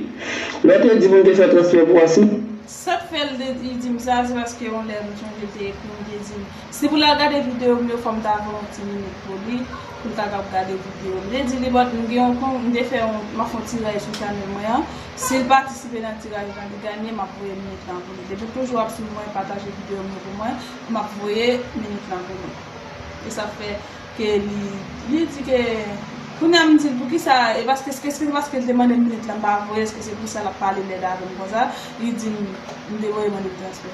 Lè w te di pou m te fè transfè pou ou a, si. Sa k fè l te, li di m sa, se paske yon lè m sonje l te ekri m, te di m, si pou l al gade videyo m yo, fò m ta voye yon ti minit pou li, pou l ta kab gade videyo m. M te di li, but m gen yon kon, m te fè yon, m ap fè yon tiraj sou chanèl mwen an. Si l patisipe nan tiraj lan, li ganye, m ap voye minit lan pou li. Depi w toujou ap swiv mwen, pataje videyo m yo pou mwen, m ap voye minit lan pou li. E sa fè ke li, li di ke, kounye a m di l poukisa, e paske, èske se paske l te mande m minit lan m pa voye, èske se pou sa l ap pale lèd avè m konsa, li di m, m te voye mande l transfè.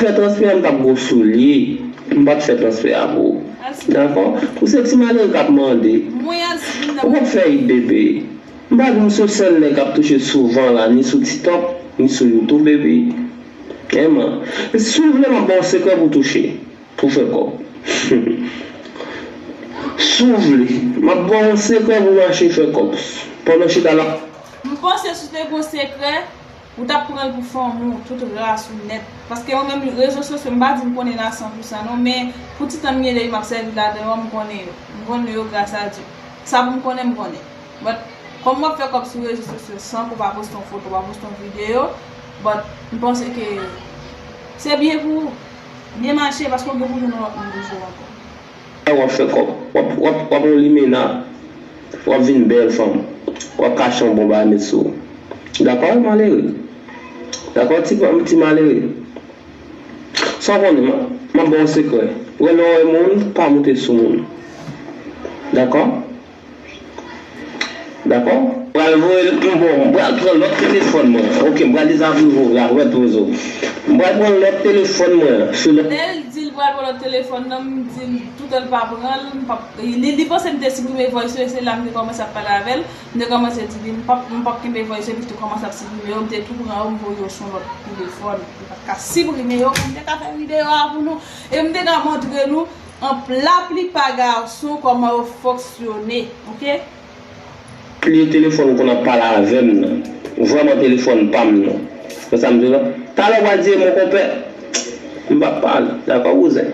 Fè transfè a, m t ap gwo sou li, m pa t fè transfè a pou ou. Dakò? Ou se ti malere k ap mande. Ou p ap fè it bebe. M pa di m se sèl nèg k ap touche souvan la, ni sou TikTok, ni sou YouTube, epi. Eman. Si w vle, m ap ba w sekrè pou touche. Pou fè kòb. Si w vle, m ap ba w yon sekrè pou w mache fè kòb. Pandan w chita la. M panse si w te gon sekrè, ou t ap pran l pou fanmi w, tout ras ou nèt. Paske mwen menm, rezo sosyo, m pa di m konnen l a san pou san non, men pou ti tan m gen depi m ap sèvi ladan yo, m konnen yo. M konnen yo gras a Dye. Sa pou m konnen, m konnen. But, kòm w ap fè kòb sou rezo sosyo san ke w pa poste yon foto, w pa poste yon videyo, but, m panse ke se byen pou ou. Byen mache, paske w gen pou jwenn yon lòt moun toujou ankò. Lè w ap fè kòb, w ap, w ap, w ap yon limena, w ap vin bèl fanm, w ap kache yon bon bagay met sou ou. Dakò, malere? Dakò, ti, ti malere? Sa w konnen, m ap, m ap ba w yon sekrè. Wè, lè w wè moun, pa moute sou moun. Dakò? Dakò? M pral voye l, m bon, m pral pran lòt telefòn mwen. Oke, m pral dezaprive w la, wè tozo. M pral pran lòt telefòn mwen, sou lòt. Lè l di l pral pran lòt telefòn nan, m di l toutan l pa pran l, m p ap, li, li panse m te siprime voice yo, se la m te kòmanse ap pale avè l, m te kòmanse di li, m p ap, m p ap kenbe voice yo, epi tou kòmanse ap siprime yo, m te tou pran yo, m voye yo sou yon lòt telefòn, li pa t ka siprime yo, pou m te ka fè videyo a pou nou, e m te ka montre nou, an, laplipa gason, kòman yo fonksyone, oke? Pliye telefòn ou konn ap pale avè m nan. Vrèman telefòn pa m nan. Wè sa m di w la? Talè w pral di e mon konpè. M p ap pale. Dakò, bouzen?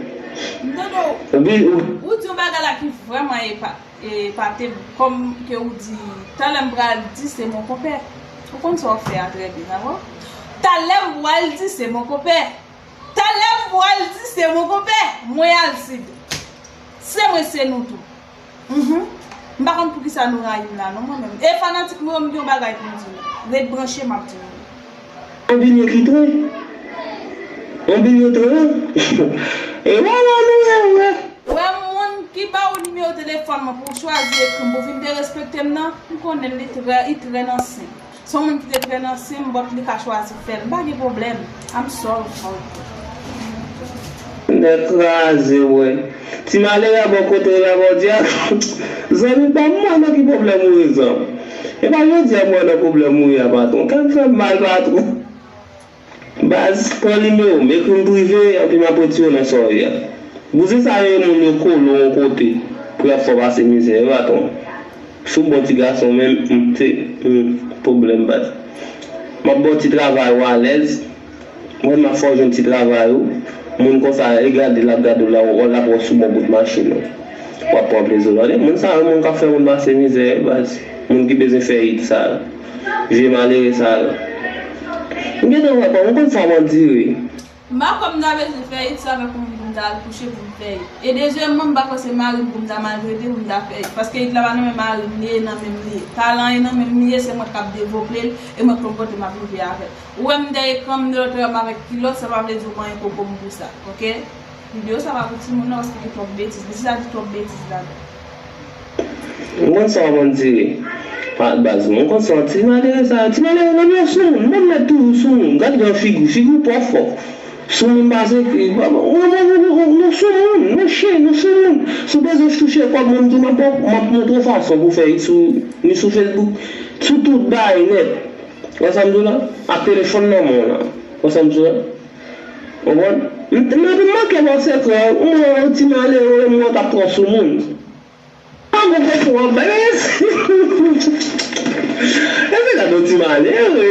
M tande w. Ou bi-, ou. Ou di yon bagay la ki vrèman epa-, epate m. Kòm ke ou di, talè m pral di se mon konpè. Ou konn sa w ap fè a trè byen, dakò? Talè m pral di se mon konpè. Talè m pral di se mon konpè. Mwen Alcide. Se mwen, se nou tou. Mhm. M pa konn poukisa nou rayi m la non, mwen menm. E fanatik mwen yo, m gen yon bagay pou m di nou. Ret branche, m ap di nou. Yon bilye ki tre. Yon bilye tre. E vwala nou ye, wi. Wè moun ki ba ou nimewo telefòn mwen pou w chwazi ekri m, pou w vin derespekte m nan, m konnen l, li trè, li trè nan sen. Se yon moun ki te trè nan sen m, but li ka chwazi fè l. M pa gen pwoblèm. I'm sorry for you. Nèg kraze, wè. Ti malere a bò kote w la, bò di a. Zanmi pa m, mwen nan ki pwoblèm ou ye, zanmi? E pa jodi a m wè nan pwoblèm ou ye a, patwon. Kè m fè m mal, patwon. Baz, pran nimewo m, ekri m prive, anpi m ap retire w nan sa w ye a. Bouzen sa yo, moun yo kole w yon kote pou y ap fè w pase mizè, wi, patwon. Si w bon ti gason menm, m, se, m, pwoblèm, baz. M ap ba w ti travay ou alèz. Mwen, m ap fè w jwenn ti travay ou. Moun konsa, e gade l ap gade w la, w l ap wè w sou bò bout machin ou. W ap pran plezi w, tande. Moun sa yo, moun k ap fè moun pase mizè, wi, baz. Moun ki bezwen fè it sa yo. Vye malere sa yo. M gentan wè pa, m konn sa w andire. M pa kwè m ta bezwen fè it, se avèk yon moun pou m ta al kouche pou m fè it. E dezyèmman, m pa kwè se mari m pou m ta maltrete, pou m ta fè it. Paske it la pa nan men mari m li ye, nan men m li ye. Talan e nan men m li ye, se mwen k ap devlope l, e mwen k konn kote m ap rive avè l. Ou wè m dèyè ekran m, m nan lòt rèm avèk kilòt, sa pa vle di w manyen koko m pou sa, oke? Videyo sa pa pou timoun non, paske gen twòp betiz. Betiz la di twòp betiz ladan. M konn sa w ap andire. Pa baz, mwen, m konn sa w, ti malere sa, ti malere nan men w sou moun, mwen mèt toujou sou moun, gad jan figi w, figi w twò fò. Sou moun pase, nou sou moun, nou chen, nou sou moun. Si w bezwen touche kòb mwen, m di w, m ap, m ap montre w fason pou fè sou, ni sou Facebook, sou tout bagay nèt. Wè sa m di w la? Ak telefòn nan men w la. Wè sa m di w la? Konprann? M, m, m manke ba w sekrè, ou mwen yon ti malere, ou mwen t ap pran sou moun. Pa gon koko w ap bay. Epi gade yon ti malere.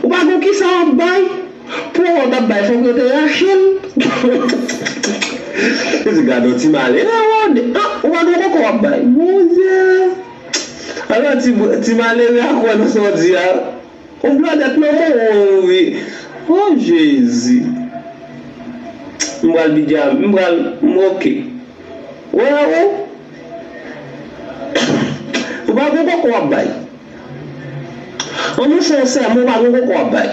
Ou pa gon kisa w ap bay. Pou w t ap bay, fòk yo te rache l. Epi gade yon ti malere, ah, ou pa gon koko w ap bay. Bondye. Alò, ti, ti malere a kwè nan sa w di a. Yon blòdèt nan men w, wi. O Jezi. M pral bidya, m pral, m oke. Wè ou? Ou pa gon koko w ap bay. An nou fè yon sèmon, ou pa gon koko w ap bay.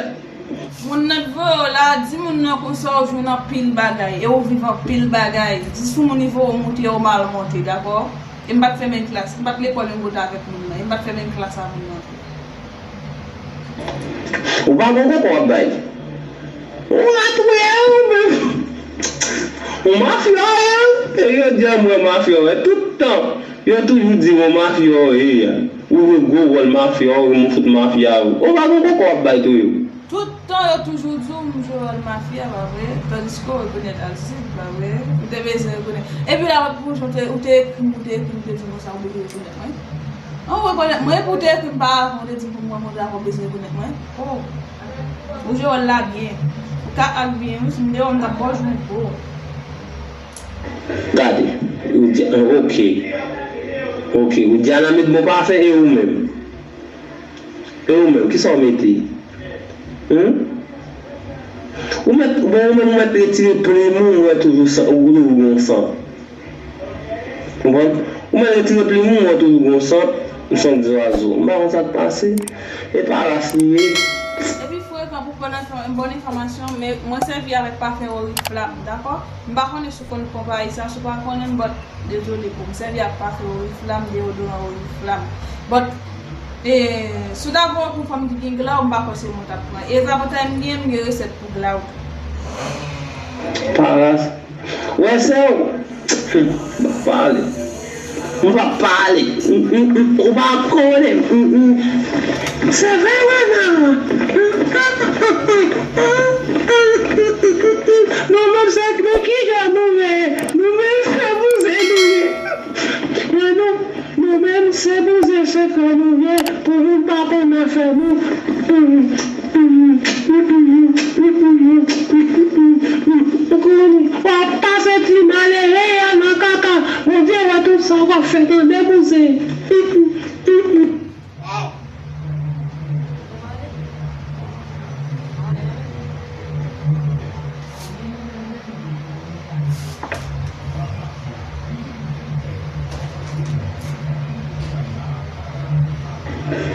Moun nan t voye w la, di moun nan konsa w jwenn anpil bagay, e w viv anpil bagay. Di sou moun li voye w monte, ou mal monte, dakò? E m pa t fè menm klas, m pa t lekòl menm kote avèk moun nan, e m pa t fè menm klas a moun nan tou. Ou pa gon koko w ap bay. Ou atouye ou menm. Ou mafya w ye. E yo di a mwen mafya w ye. Tout tan, yo toujou di w mafya w ye. Ou jwe gwo wòl mafya w, ou fout mafya w. Ou pa gon koko w ap bay tou yo. Tout tan yo toujou di w m jwe wòl mafya, pa vre? Tandiske w rekonèt Alcide, pa vre? Ou te bezwen rekonèt. Epi la, pou jan ou te, ou te ekri m, ou te ekri m, ou te di m konsa, ou bezwen rekonèt mwen. An, ou rekonèt mwen, epi ou te ekri m pa avan, ou te di m pou mwen, mwen dakò, ou bezwen rekonèt mwen. Oh! Ou jwe wòl la byen. Ou ka ak byen, wi, si m te wè w, m t ap ba w jou bo. Gade, ou di, oke. Oke, ou di a nan met bon pafen e ou menm? E ou menm, kisa w mete? Hum? Ou mèt, bon, ou menm ou mèt retire plim ou, ou wè toujou san, ou toujou gon san. Konprann? Ou mèt retire plim ou, ou wè toujou gon san, ou se yon zwazo. M pa konn sa k pase. E pa ras li ye. Epi frekan pou pran enfò-, bon enfòmasyon, men mwen sèvi avèk pafen Oriflamme, dakò? M pa konnen si w konn konpayi sa, si w pa konnen, but dezole pou m sèvi ak pafen Oriflamme, deyodoran Oriflamme. But, e, si w ta pran pou fanm ki gen glaw, m pa kwè se mwen w t ap pran. E evapotay m gen, m gen resèt pou glaw tou. Paras. Wè sè w. M p ap pale. M p ap pale. M, m, m, ou pa konnen. M, m. Se vre, Wana. Nou menm se nou ki jan nou ye. Nou menm se bouzen nou ye. Wè nou, nou menm se bouzen sekrè nou ye. Pou nou pa konn afè nou. Ou konn, w ap pase ti malere a nan kaka. Bondye wè tout sa w ap fè, tande, bouzen.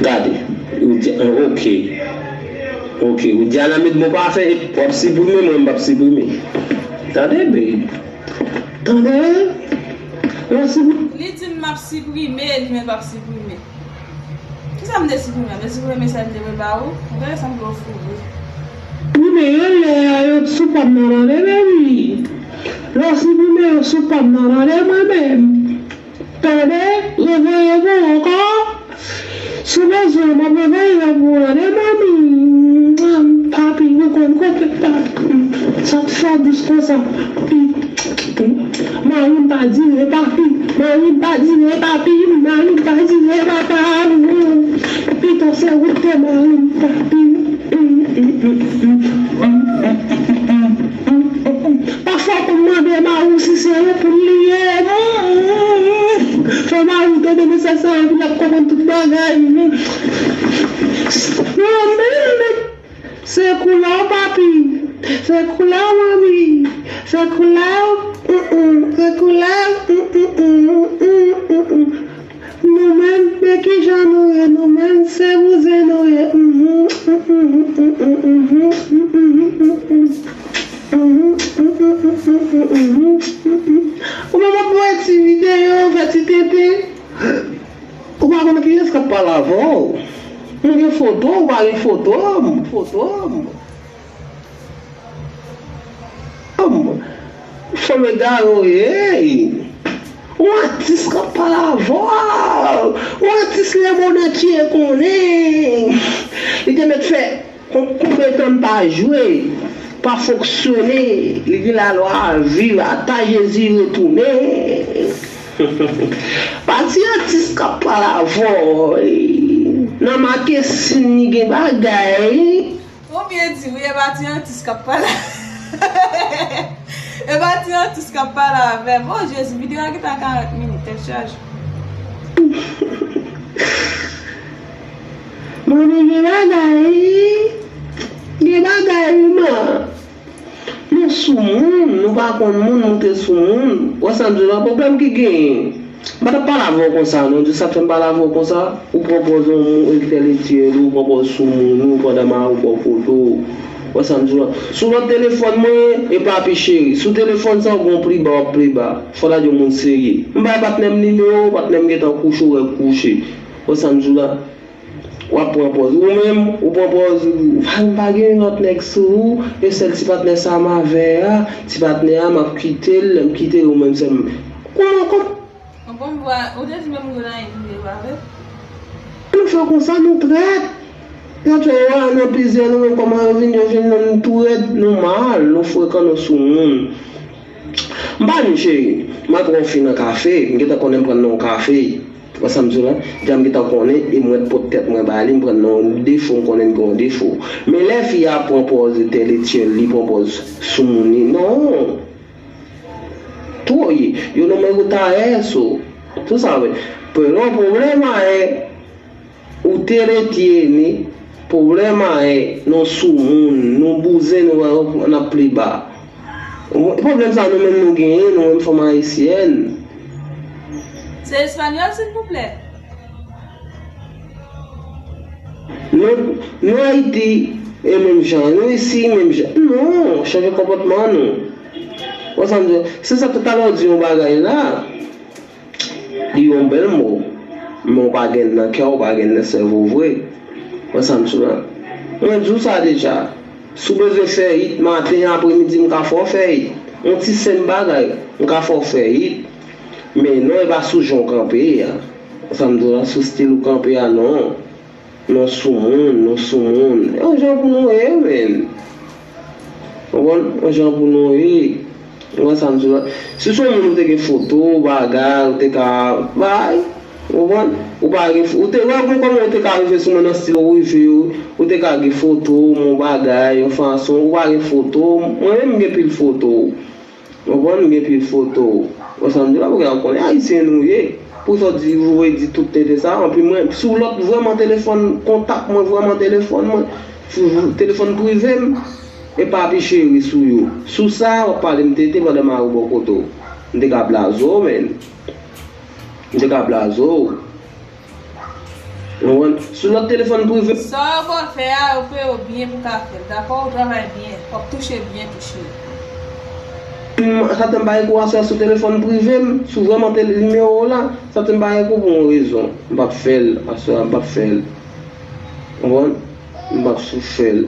Gade, ou di, oke. Oke, ou di a nan met bon pafen, w ap siprime, mwen m p ap siprime. Tande, babe. Tande? L ap siprime. Li di m m ap siprime, li menm p ap siprime. Kisa m te siprime? M te siprime mesaj m te voye ba ou? Ou genlè sanble w fou vre. Siprime yo lè a yo sou pa m nan tande, baby. Lè w siprime yo sou pa m nan tande, mwen menm. Tande, revoye pou ou ankò. Si w bezwen, m ap anvoye yo pou ou tande, manmi. Papi, ou konn kote, papi. Sa t fè w dous konsa, papi. Mari m pa dire, papi. Mari m pa dire, papi. Mari m pa dire, papa. Pito se ou te mari m, papi. Pafwa w konn mande mari w si se reponn li ye. Fò mari w tande mesaj sa, epi l ap konprann tout bagay. Mwen menm, se koulè w, papi. Se koulè w, manmi. Se koulè w. Mm, mm. Se koulè w. Mm, mm, mm, mm, mm, mm, mm. Nou menm, men kijan nou ye, nou menm, se bouzen nou ye. Mhm, mhm, mhm, mhm, mhm, mhm, mhm. Mhm, mhm, mhm, mhm, mhm, mhm. Ou menm ap voye ti videyo, fè ti tenten. Ou pa konn kiyès k ap pale avè w. M gen foto, ou pa gen foto, m foto, m. Fanm egare w ye. Yon atis k ap pale avè w. Yon atis lemonantye konnen. Li te mèt fè kon-, konbyen tan m pa jwe, pa fonksyone. Li gen lalwa a viv ata Jezi retounen. Pa ti atis k ap pale avè w. Nan makesin li gen bagay. Ou byen di wi, e pa ti atis k ap pale. E pa ti atis k ap pale avè m. O Jezi, videyo a gentan karant minit, tèt chaje. Manmi, gen bagay wi. Gen bagay wi, man. Nou sou moun, nou pa konn moun, nou te sou moun. Wè sa m di w la, pwoblèm ki genyen. M pa t ap pale avè w konsa non, di sa k fè m pale avè w konsa, ou pran pòz yon moun entèlektyèl, ou pran pòz sou moun, ou pandan mari w bò kote w. Wè sa m di w la. Sou lòt telefòn mwen, e papi cheri. Sou telefòn sa, ou gon pli ba, w ap pli ba. Fò w ta di yon moun serye. M bay patnè m nimewo, patnè m gentan kouche, ou wè kouche. Wè sa m di w la. W ap pran pòz. Ou menm, ou pran pòz, ou pa, m pa gen lòt nèg sou ou, e sèl ti patnè sa m avè a, ti patnè a, m ap kite l, lè m kite l, ou menm sèl m. Kòman, kòman? Bon, m vwa, ou te di menm gwo nan yon videyo avè. Nou fè konsa, nou trèt. Gade yo a, nan plizyè, nou menm kòman yo vin, yo vin nan nou tou rèd, nou mal, nou frekan, nou sou moun. M pa nou cheri, m ap wè w fin nan kafe, m gentan konnen m pran nan yon kafe. Wè sa m di w la? Deja m gentan konnen, e mwen pot tèt mwen ba li, m pran nan yon defo, m konnen m gen yon defo. Men lè fi a pran pòz entèlektyèl, li pran pòz sou moun li, non. Tuoye, yo no me gusta eso. Tú sabes. Pero problema es, ustedes tienen, problema es, nou sou moun, nou bouzen, nou, n ap pli ba. Pwoblèm sa nou menm nou genyen, nou menm fanm ayisyèn. Se espanyòl, silvouplè? Nou, nou Ayiti, e menm jan, nou isi, menm jan. Non, chanje konpòtman nou. Wè sa m di w? Se sa talè w di yon bagay la. Li yon bèl mo, men w pa gen l nan kè w, w pa gen l nan sèvo w vre. Wè sa m di w la? Mwen di w sa deja. Si w bezwen fè it maten, apremidi, m ka fè w fè it. Yon ti senp bagay, m ka fè w fè it. Men non, e pa sou jan w kanpe a. Wè sa m di w la? Sou stil ou kanpe a, non. Nou sou moun, nou sou moun. E yon jan pou nou ye, menn. Ou konprann? Yon jan pou nou ye. Ou konprann sa m di w la? Si se yon moun ou te gen foto, bagay, ou te ka bay. Ou konprann? Ou pa gen fo-, ou te, wè, ou konn kòman ou te ka rive sou mwen nan stil ou rive, ou te ka gen foto, mon bagay, yon fason, ou pa gen foto. Mwen menm, m gen pil foto. Ou konprann? M gen pil foto. Ou sa m di la, paske w konnen ayisyen nou ye. Pou sa w di, ou voye di tout tenten sa. Anpi mwen, sou lòt, vrèman telefòn kontak mwen, vrèman telefòn mwen, sou telefòn prive m, e pa pi cheri sou yo. Sou sa, w ap pale m tenten pandan mari w bò kote w. M te ka blaze w, menn. M te ka blaze w. Ou konprann? Sou lòt telefòn prive. Sa w fè a, ou fè yo byen pou ka fè l. Dakò, ou travay byen. W ap touche byen tou cheri. M, sa te m pa gen kou aswè sou telefòn prive m, sou vrèman tele nimewo w la, sa te m pa gen kou pou yon rezon. M p ap fè l, aswè a m p ap fè l. Ou konprann? M p ap sou fè l.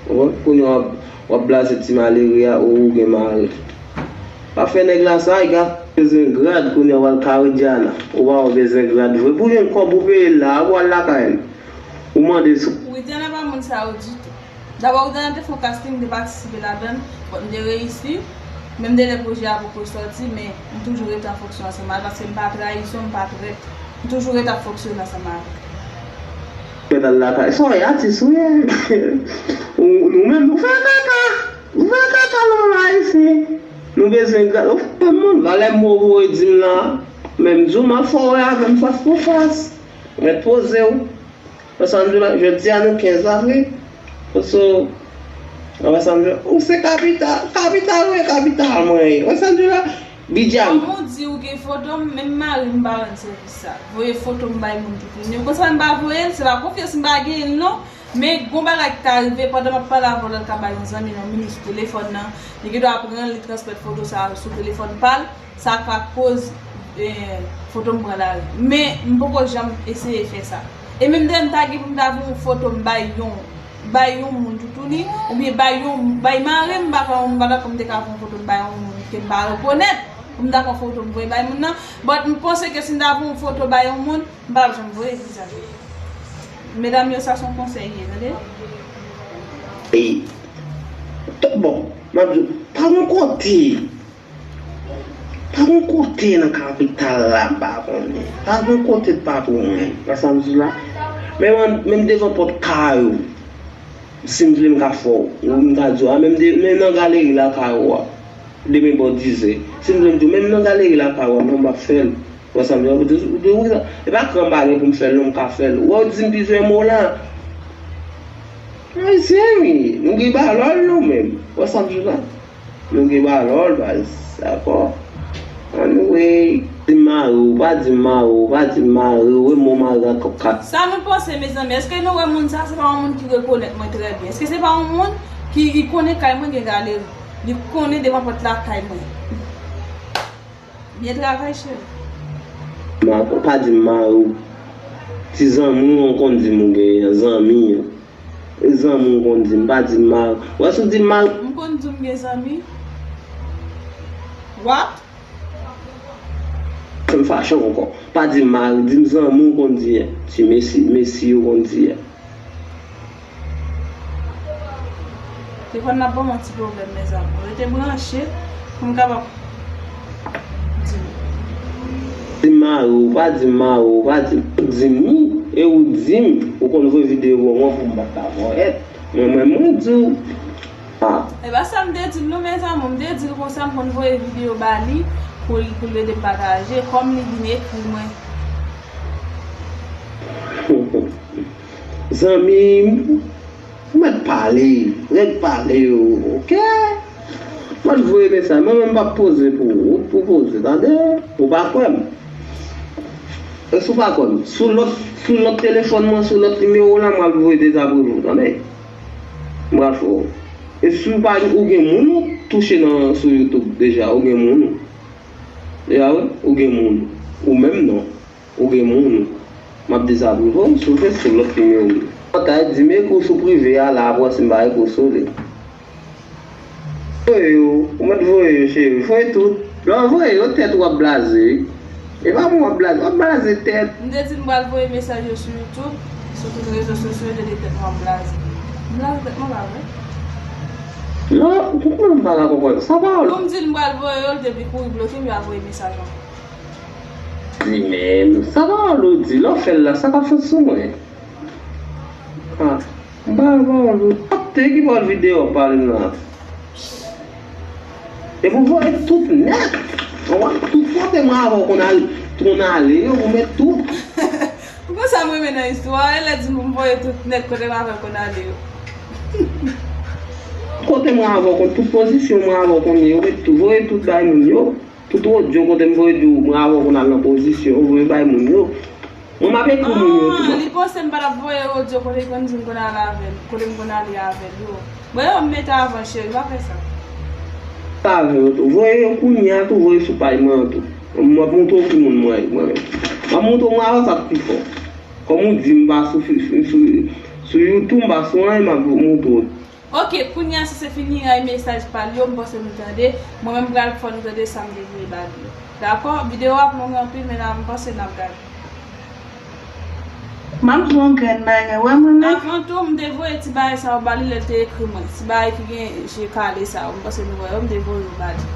Ou konprann? Kounye a w ap, w ap blaze ti malere a, o, ou gen mari. Pa fè nèg la sa, e gad. Bezwen grad, kounye a w al Caridiana. Ou pa wè w bezwen grad vre. Pou jwenn kòb ou peye l la, ou al lakay l. Ou mande sou. Widiana pa moun sa yo ditou. Dabò, Widiana te fè yon casting, m te patisipe ladan l, but m te reyisi. Menm de lè pwojè a poko sòti, men m toujou rete an fonksyon ansanm avè l, paske m pa trayisyon, m pa trèt. M toujou rete ap fonksyone ansanm avè l. Mèt al lakay. Sa w ye, atis ou ye? Ou, nou menm, nou fè kaka. Nou fè kaka nan Ayisyen. Nou bezwen grad. Ou fè moun. Valè mo ou voye di m la. Men m di w, m ap fè w wè avè m fas pou fas. Mèt poze w. Wè sa m di w la, jodi a nou kenz avril. So, wè sa m di w, ou se kapital, kapital ou ye, kapital mwen ye. Wè sa m di w la, bidya m. Kòm ou di ou gen foto m, menm mari m pa rann sèvis sa. Voye foto m bay moun toutouni. Ou konn sa m pa voye l, se pa konfyans m pa genyen l non. Men gon bagay ki ka rive, pandan m ap pale avè w la, l ka bay yon zanmi l yon minit sou telefòn nan. Li gendwa pran l, li transmèt foto sa a sou telefòn pa l. Sa ka koz, eh, foto m pran lari. Men, m poko janm eseye fè sa. E menm dayè, m ta gen pou m ta voye yon foto m bay yon, bay yon moun toutouni, oubyen bay yon, bay mari m, m pa kwè m pa dakò m te ka voye yon foto m bay yon moun ke m pa rekonèt, pou m ta pran foto m voye bay moun nan. But m panse ke si m ta voye yon foto bay yon moun, m pa p janm voye vizaj li. Medam yo, sa se yon konsèy li ye, tande. E, t-, bon, m ap di w, pa gen kote. Pa gen kote nan kapital la m pa konnen. Pa gen kote m pa konnen. Wè sa m di w la? Menm an, menm devan pòt kay ou. Si m vle m ka fè w. M ka di w, a, menm de, menm nan galeri lakay ou a. Demen bò dizè. Si m vle m di w, menm nan galeri lakay ou a, non, m ap fè l. Wè sa m di w la? Ou di, ou di, ou di, e pa kran m pa gen pou m fè l, non, m ka fè l. Wè, ou di m plizyè mo la. Ayisyen wi, nou gen balòl nou menm. Wè sa m di w la? Nou gen balòl, baz. Dakò? Anyway, di m mari w, pa di m mari w, pa di m mari w, e mo mari a kòk kat. Sa nou panse, mezanmi? Èske nou wè moun sa, se pa yon moun ki rekonèt mwen trè byen? Èske se pa yon moun ki, ki konnen kay mwen gen galeri? Li konnen devan pòt lakay mwen. Byen travay, cheri. Ma, pa di m mari w. Ti zanmi w konn di m ou genyen, zanmi w. E zanmi w konn di m, pa di m mari. Wè si w di m mari. M konn di w m gen zanmi. What? Fè m fache w ankò. Pa di m mari, di m zanmi w konn di a. Ti mesi, mesi yo konn di a. Telefòn nan ap ban m yon ti pwoblèm, mezanmi. Rete branche pou m kapab di nou. Di m mari w, pa di m mari w, pa di m, di m wi, e ou di m, ou konn voye videyo ban mwen pou m pa ta vòyèt. Mwen menm, mwen di w. Ah. E pa sa m te di l non, mezanmi, m te di l konsa m konn voye videyo ba li pou l, pou l ede m pataje, kòm li vin ekri mwen. Zanmi m, ou mèt pale, règ pale yo, oke? Mwen voye mesaj, mwen menm m p ap poze pou ou, ou t pou poze, tande? Ou pa kwè m? E si w pa kwè m, sou lòt, sou lòt telefòn mwen, sou lòt nimewo la, m ap voye dezaprev ou, tande? M pral fè w. E si w pa, ou gen moun ou touche nan, sou YouTube deja, ou gen moun ou. Deja, wi, ou gen moun ou. Ou menm non. Ou gen moun ou. M ap dezaprev ou, si w vle, sou lòt nimewo. Ou ta di m ekri w sou prive a la, apre si m pa ekri w sou li. Voye yo, ou mèt voye yo, cheri. Voye tout. Lè w voye yo, tèt ou ap blaze. E pa mwen w ap blaze, w ap blaze tèt. M te di m pral voye mesaj yo sou YouTube, sou tout rezo sosyo, yo te di tèt mwen ap blaze. M blaze tèt mwen, pa vre? Non, kouman m pa ka konprann? Sa pa w. Pou m di l m pral voye yo, l te vin kouri bloke m, yo ap voye mesaj ankò. Di menm, sa pa w ou di, lè w fè l la, sa k ap fèt sou mwen? Ah. M pa, m pa wè l. Ap te ki pral videyo ap pale m la. Epi w voye tout nèt. Ou wè tout kote mwen avè w konn al, konn ale yo, ou met tout. Ou konn sa m renmen nan istwa a, e lè di m pou m voye tout nèt kote m avè l konn ale yo. Kote mwen avè w konn tout pozisyon mwen avè w konn ye, ou met tout, voye tout bay moun yo. Tout odyo kote m voye di w, mwen avè w konn al nan pozisyon, ou voye bay moun yo. Mwen m ap ekri moun yo tou. Ah, li panse m pa t ap voye odyo kote l konn di m konn al avè l, kote m konn ale avè l yo. Bon, yo m mete avan cheri, pa fè sa. Avè yo tou. Voye yo kounye a tou, voye sou paj mwen an tou. M ap montre w ki moun mwen ye, mwen menm. M ap montre w mwen avè w sa k pi fò. Kòm ou di m pa sou, sou, sou, sou YouTube, m pa sou anyen, m ap montre w. Ok, kounye a si se fini ay mesaj pa l yo, m panse nou tande. Mwen menm m pral fè nou tande sa m te voye ba l yo. Dakò? Videyo a ap long anpil, men la m panse n ap gade. M ap di w yon grenn bagay. Wè mwen menm. Avan tou, m te voye ti bagay sa yo ba li lè l te ekri mwen. Ti bagay ki gen je kale sa yo. M panse nou wè yo, m te voye yo ba li.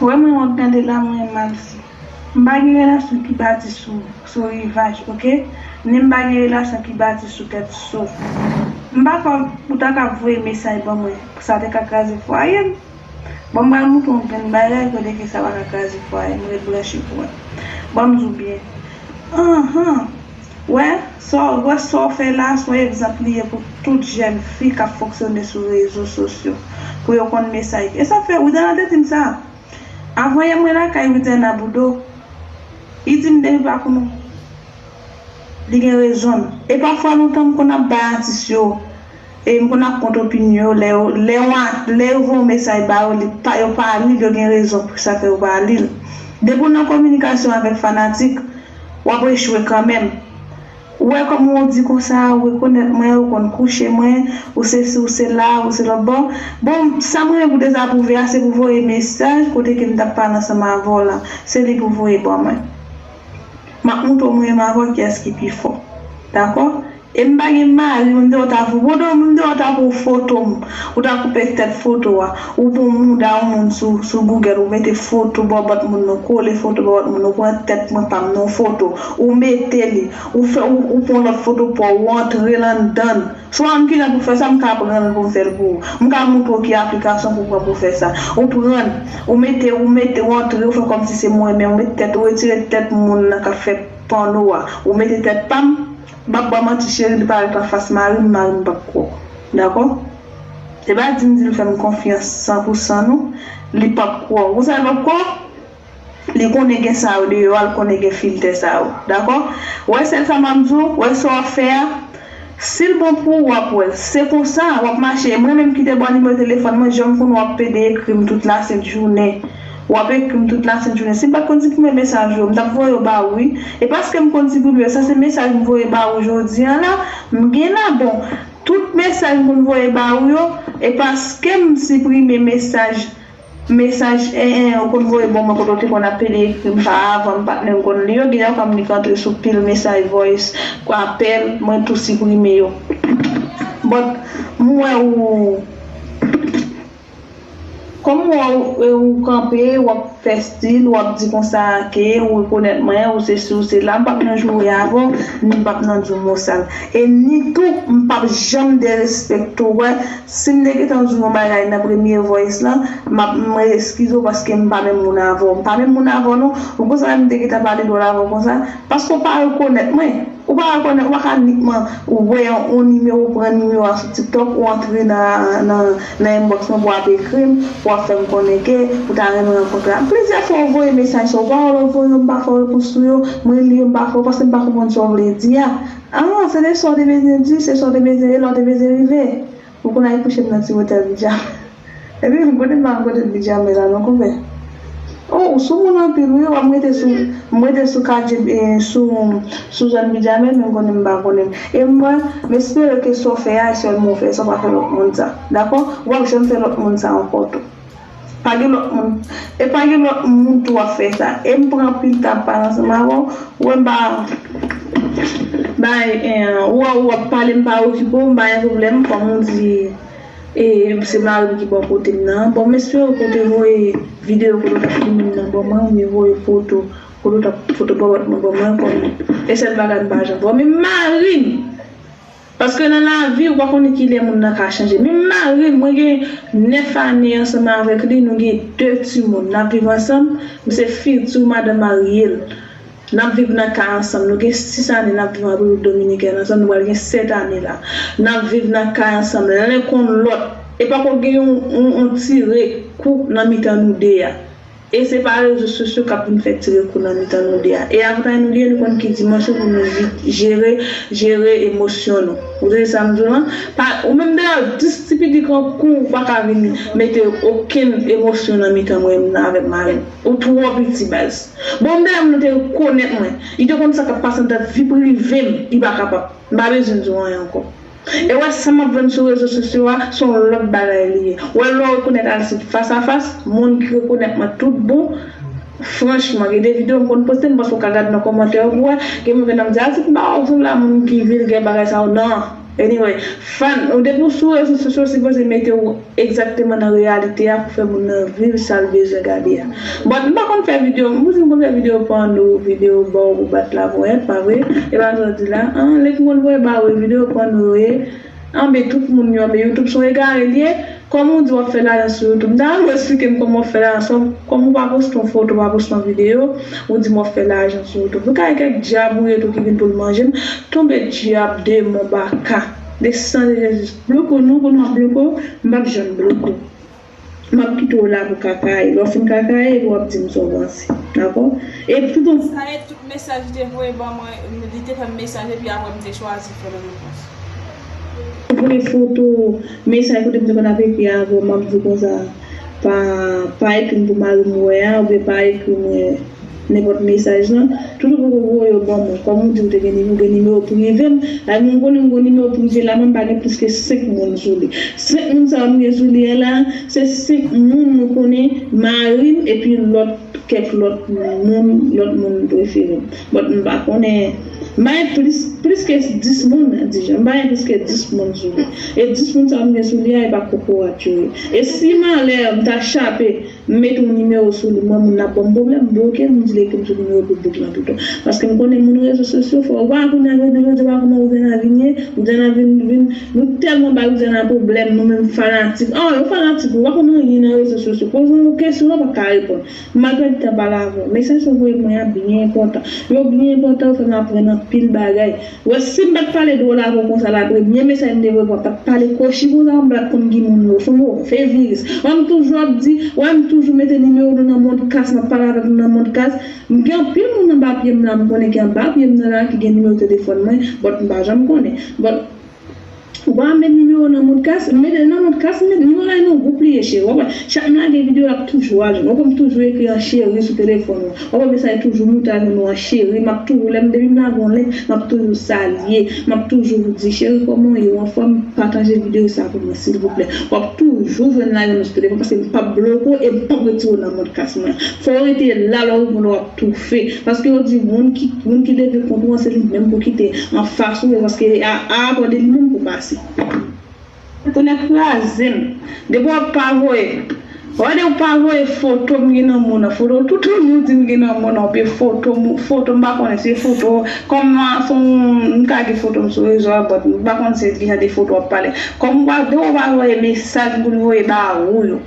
Wè mwen w ap gade la, mwen mal si. M pa gen relasyon ki bati sou, sou rivaj, ok? Ni m pa gen relasyon ki bati sou tèt so. M pa kwè ou ta ka voye mesaj ban mwen, pou sa te ka kraze fwaye m. Bon, m pral montre w yon grenn bagay kote ke sa pa ka kraze fwaye m, ret branche pou wè. Bon, m di w byen. Anhan. Wè, sa w, wè sa w fè la, se yon egzanp li ye pou tout jèn fi k ap fonksyone sou rezo sosyo. Pou yo konn mesaj. E sa fè, Widana te di m sa. Avan yè mwen lakay Widana Boudo. Li di m depi pa konn li gen rezon l. E pafwa lontan m konn ap bay atis yo, e m konn ap kont opinyon yo, lè yo, lè yo, lè yo voye yon mesaj ba yo, li pa, yo pa li l, yo gen rezon pou sa fè yo pa li l. Depi w nan kominikasyon avèk fanatik, w ap echwe kanmenm. Ou wè kòman w di konsa, ou rekonèt mwen, ou konn kouche mwen, ou sesi, ou sela, ou se lòtbò. Bon, sa m renmen pou dezapwouve a, se pou voye mesaj kote ke m t ap pale ansanm avè w la. Se li pou voye ban mwen. M ap montre w mwen menm avè w kiyès ki pi fò. Dakò? E m pa gen mari, m deyò ta pou, bon, m deyò ta pou foto m. Ou ta koupe tèt foto a. Ou pran mouda yon moun sou, sou Google, ou mete foto bòbòt moun nan, kole foto bòbòt moun nan, ou pran tèt mwen pa m nan foto. Ou mete li. Ou fè, ou, ou pran lòt foto pa w, ou antre l anndan l. Si w pa konn kijan pou fè sa, m ka pran l pou m fè l pou ou. M ka montre w ki aplikasyon pou w pran pou w fè sa. Ou pran l, ou mete, ou mete, ou antre, ou fè kòmsi se mwen menm, ou mete tèt, ou retire tèt moun nan k ap fè pòno a. Ou mete tèt pa m, m p ap ba w manti cheri, li parèt anfas mari m, mari m p ap kwè w. Dakò? Se pa di m di l fè m konfyans san pou san non, li p ap kwè w. Ou konn sa l p ap kwè w? Li konnen gen sa yo deyò a, li konnen gen filtè sa yo. Dakò? Wè sèl sa m ap di w, wè sa w ap fè a, si l bon pou ou, w ap wè l. Se konsa, w ap mache. Mwen menm ki te ba w nimewo telefòn mwen, jan m konnen w ap pede ekri m tout lasent jounen. W ap ekri m tout lasent jounen. Si m pa t konn siprime mesaj yo, m t ap voye yo ba ou wi. E paske m konn siprime yo, sa se mesaj m voye ba ou jodi a la, m gen la bon. Tout mesaj m konn voye ba ou yo, e paske m siprime mesaj Mesaj, en, en, ou konn voye ban mwen kote w te konn ap pede ekri m pa avan, m pa t menm konn li yo. Gen yon fwa m li k antre sou pil mesaj voice, apèl, mwen tou siprime yo. But, m wè ou, kòm m wè ou, e, ou kanpe, w ap fè stil, w ap di konsa ke ou rekonèt mwen, ou sesi, ou sela, m p ap nan joure avè w, ni m p ap nan di w mo sal. E ni tou, m p ap janm derespekte w, wè, Si m te gentan di w yon bagay nan premye voice lan, m ap, mwen eskize w paske m pa menm moun avè w. M pa menm moun avè w non. Ou konn sa m te gentan pale dwòl avè w konsa? Paske w pa rekonèt mwen. Ou pa rekonèt, ou pa ka nikman wè yon, yon nimewo, pran nimewo a sou TikTok, ou antre nan, nan, nan inbox mwen pou w ap ekri m, pou w ap fè m konnen ke ou ta renmen rankontre a. Plizyè fwa w voye mesaj sa, ou pa wè lè w voye yo, m pa fè w repons sou yo, mwen li yo, m pa fè w, paske m pa konprann sa w vle di a. Ah, se de sa w te bezwen di, se sa w te bezwen, e la w te bezwen rive. Ou konn al kouche m nan ti wotèl Bidjamè. Epi m konnen m pa konnen Bidjamè la non konpè. Oh, ou sou moun anpil wi, w ap rete sou, m rete sou katye, eh, sou, sou zòn Bidjamè, men m konnen m pa konnen. E m wè, m espere ke sa w fè a, e sèlman w fè sa, w pa fè lòt moun sa. Dakò? W ap janm fè lòt moun sa ankò tou. Pa gen lòt moun. E pa gen lòt moun tou w ap fè sa. E m pran anpil tan ap pale ansanm avè w. Ou wè m pa bay, eh, ou wè w ap pale m pa okipe w, m pa gen pwoblèm. Kòm ou di, e, se mari m ki bò kote m nan. Bon, m espere ke w te voye videyo kote w t ap filme m nan ban mwen, oubyen voye foto kote w t ap, foto pòpòt mwen ban mwen, kòm e sèl bagay m pa janm fè. Men mari m! Paske nan lavi, ou pa konnen kilè moun nan ka chanje. Men mari m, mwen gen nèf ane ansanm avèk li, nou gen de timoun. N ap viv ansanm, m se fiti madanm marye l. N ap viv nan kay ansanm. Nou gen sis ane n ap viv an Repiblik Dominikèn ansanm, nou pral gen sèt ane la. N ap viv nan kay ansanm, len konn lòt. E pako gen yon, yon, yon tire kou nan mitan nou de a. E se pa rezo sosyo k ap vin fè tire kou nan mitan nou de a. E avantay nou gen, nou konn ki dimansyon pou nou vi- jere, jere emosyon nou. Ou tande sa m di w lan? Pa, ou menm dayè, dis ti pitit grankou, ou pa ka vin mete okenn emosyon nan mitan mwen menm nan avèk mari m. Ou twò piti, baz. Bon, m dayè, moun te rekonèt mwen. Li te konn sa k ap pase anndan vi prive m, li pa kapab. M pa bezwen di w anyen ankò. E w wè sa m ap vann sou rezo sosyo a, se yon lòt bagay li ye. W wè lè w rekonèt Alcide fas a fas, moun ki rekonèt mwen tout bon, franchman, gen de videyo m konn poste, m panse w ka gade nan kòmantè yo pou wè, gen moun vin ap di, Alcide m pa wè w sanble a moun ki vilgè bagay sa yo, non. Anyway, fan, ou depi w sou rezo sosyo, w sipoze mete w egzakteman nan reyalite a pou fè moun nan viv sa l bezwen gade a. But m pa konn fè videyo, m di m konn fè videyo panno, videyo ba w pou bat la ponyèt, pa vre? E pa sa w di la, an, lè k moun voye ba w videyo panno yo ye, anben tout moun yo, anben YouTube se yon egare l ye, kòman w di w ap fè lajan sou YouTube? M ta renmen w eksplike m kòman w ap fè lajan, kòman w pa poste yon foto, w pa poste yon videyo, ou di m w ap fè lajan sou YouTube. M ka gen kèk dyab ou ye tou ki vin pou l manje m, tonbe dyab, demon, baka. Desann Jezi. Bloko, non, konnen w ap bloko, m p ap janm bloko. M ap kite w la pou kakaye. Lè w fin kakaye, epi w ap di m sa w panse. Dakò? E tout yon... Sa e tout mesaj li te voye ban mwen, li te fè m mesaj, epi apre m te chwazi fè l repons. Voye foto, mesaj kote m te konn ap ekri avè w, m ap di w konsa, pa, pa ekri m pou mari m wè a, oubyen pa ekri mwen nenpòt mesaj lan, tout ou poko voye yo ban mwen. Kòm ou di ou te gen nimewo, gen nimewo prive m. Ay, moun konnen m gen nimewo prive la, mwen m pa gen plis ke senk moun sou li. Senk moun sa yo m gen sou li a la, se senk moun mwen konnen, mari m epi lòt, kèk lòt moun, lòt moun prefere m. But m pa konnen, m pa gen plis, plis ke dis moun, di jan, m pa gen plis ke dis moun sou li. E dis moun sa yo m gen sou li a, e pa kokorat yo ye. E si malè m ta chape, m mete yon nimewo sou li, mwen, moun nan ap ban m pwoblèm, m bloke l, m di l ekri m sou nimewo piblik lan pito. Paske m konnen moun rezo sosyo fò. Ou pa konnen jodi jodi a kòman Louisiana vin ye, Louisiana vin, vin, nou tèlman bay Louisiana pwoblèm, nou menm fanatik. An, yo fanatik, ou pa konn anyen nan rezo sosyo. Poze yon kesyon, ou pa ka reponn. M malgre m t ap pale avè w. Mesaj sa w voye mwen an byen enpòtan. Yo byen enpòtan, yo fè m aprann anpil bagay. Wè, si m pa t pale dwòl avè w konsa la, premye mesaj m te voye pou w, pa t pale kwochi konsa, m pa t konn ki moun yo, se yon move viris. Wè, m toujou ap di, wè, m toujou mete nimewo nou nan modkas, m ap pale avèk nou nan modkas. M gen anpil moun anba pye m la, m konnen ki anba pye m nan la, ki gen nimewo telefòn mwen, but m pa janm konnen. But, ou pa met nimewo nan modkas, m mete l nan modkas, m mete nimewo la nan gwoup li ye, cheri. W ap wè, chak m lage videyo, l ap toujou al jwenn. Ou konn m toujou ekri an cheri sou telefòn ou. Ou konn mesaj toujou moute al jwenn ou an cheri. M ap toujou, lè m depi m lage yon link, m ap toujou salye. M ap toujou di, cheri, kòman w ye? Ou anfòm? Pataje videyo sa pou mwen, silvouplè. W ap toujou jwenn lage nou sou telefòn, paske m p ap bloke w e m p ap retire w nan modkas mwen. Fò w rete la, lè w reponn, w ap toufe. Paske yo di, moun ki, moun ki leve kont ou an, se li menm pou kite anfas ou yo, paske a, a akòde li menm pou pase. Tonnè kraze m. Depi w ap pa voye. Wè, depi w pa voye foto m gen nan men w nan, foto toutouni w di m gen nan men w nan, oubyen foto m, foto m pa konnen, se foto, kòm se yon, m ka gen foto m sou rezo a, but m pa konn se ki jan de foto w ap pale. Kòm w pa, depi w pa voye mesaj m konn voye ba ou yo.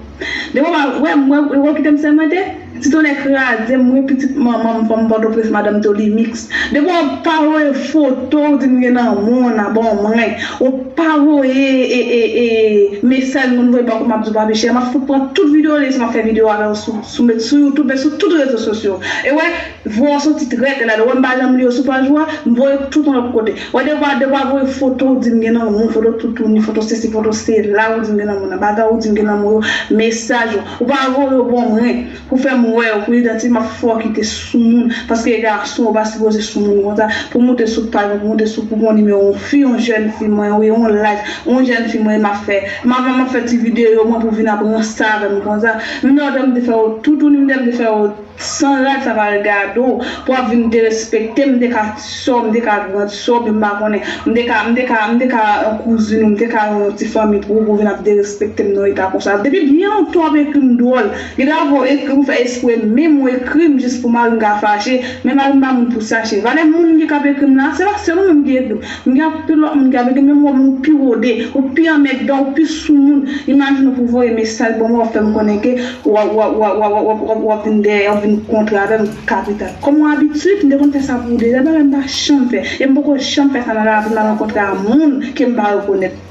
Depi w pa, wè, m, wè, wè, kite m sèmante. Ti tonnè kraze m, wi, pitit manman m, fanm Pòtoprens, madanm Tolimix. Depi w pa voye foto w di m gen nan men w nan, bon, mwen, ou pa voye, e, e, e, mesaj moun voye ba w, kòm m ap di w, pa peche, m ap fout pran tout videyo li, si m ap fè videyo avè w sou, sou, sou YouTube, sou tout rezo sosyo. E wè, vwa w soti trè, trè la, wè, m pa janm li yo sou paj ou a, m voye tout yon lòt kote. Wè, depi w pa, depi w pa voye foto w di m gen nan men w, foto toutouni, foto sesi, foto sela, ou di m gen nan men w nan, bagay ou di m gen nan men w yo, mesaj ou. Ou pa voye yo ban mwen. Pou fè m wè w, pou idantifye m ap fè w kite soumoun. Paske gason, ou pa sipoze soumoun konsa. Pou moute sou paj mwen, pou moute sou, pou gon nimewo yon fi, yon jèn fi mwen, wi, yon live, yon jèn fi mwen, m ap fè. M ap, m ap fè ti videyo mwen pou vin ap ranse avè m konsa. M nan, m te fè w toutouni, m te fè w san rad, sa pa regade w. Pou w ap vin derespekte m, m te ka sè w, m te ka gran sè w, m pa konnen. M te ka, m te ka, m te ka yon kouzin ou, m te ka yon ti fanmi pou ou, pou w vin ap derespekte m nan eta konsa. Depi byen lontan w ap ekri m dwòl. Gen de fwa w ekri m fè espre, menm w ekri m jis pou mari m ka fache, men mari m pa moun pou sa, cheri. Valè moun ki k ap ekri m la, se pa sèl ou menm ki ekri m. M gen anpil lòt moun ki ap ekri m, menm w ap moun pi wode, ou pi anmèdan, ou pi soumoun. Imajine w pou voye mesaj ban mwen, w ap fè m konnen ke w ap, w ap, w ap vin dèyè, w ap vin kontre avè m kapital. Kòm yon abitid, m te konn fè sa pou ou deja, bagay m pa janm fè. E m poko janm fè sa nan lavi m, nan rankontre a moun ke m pa rekonèt.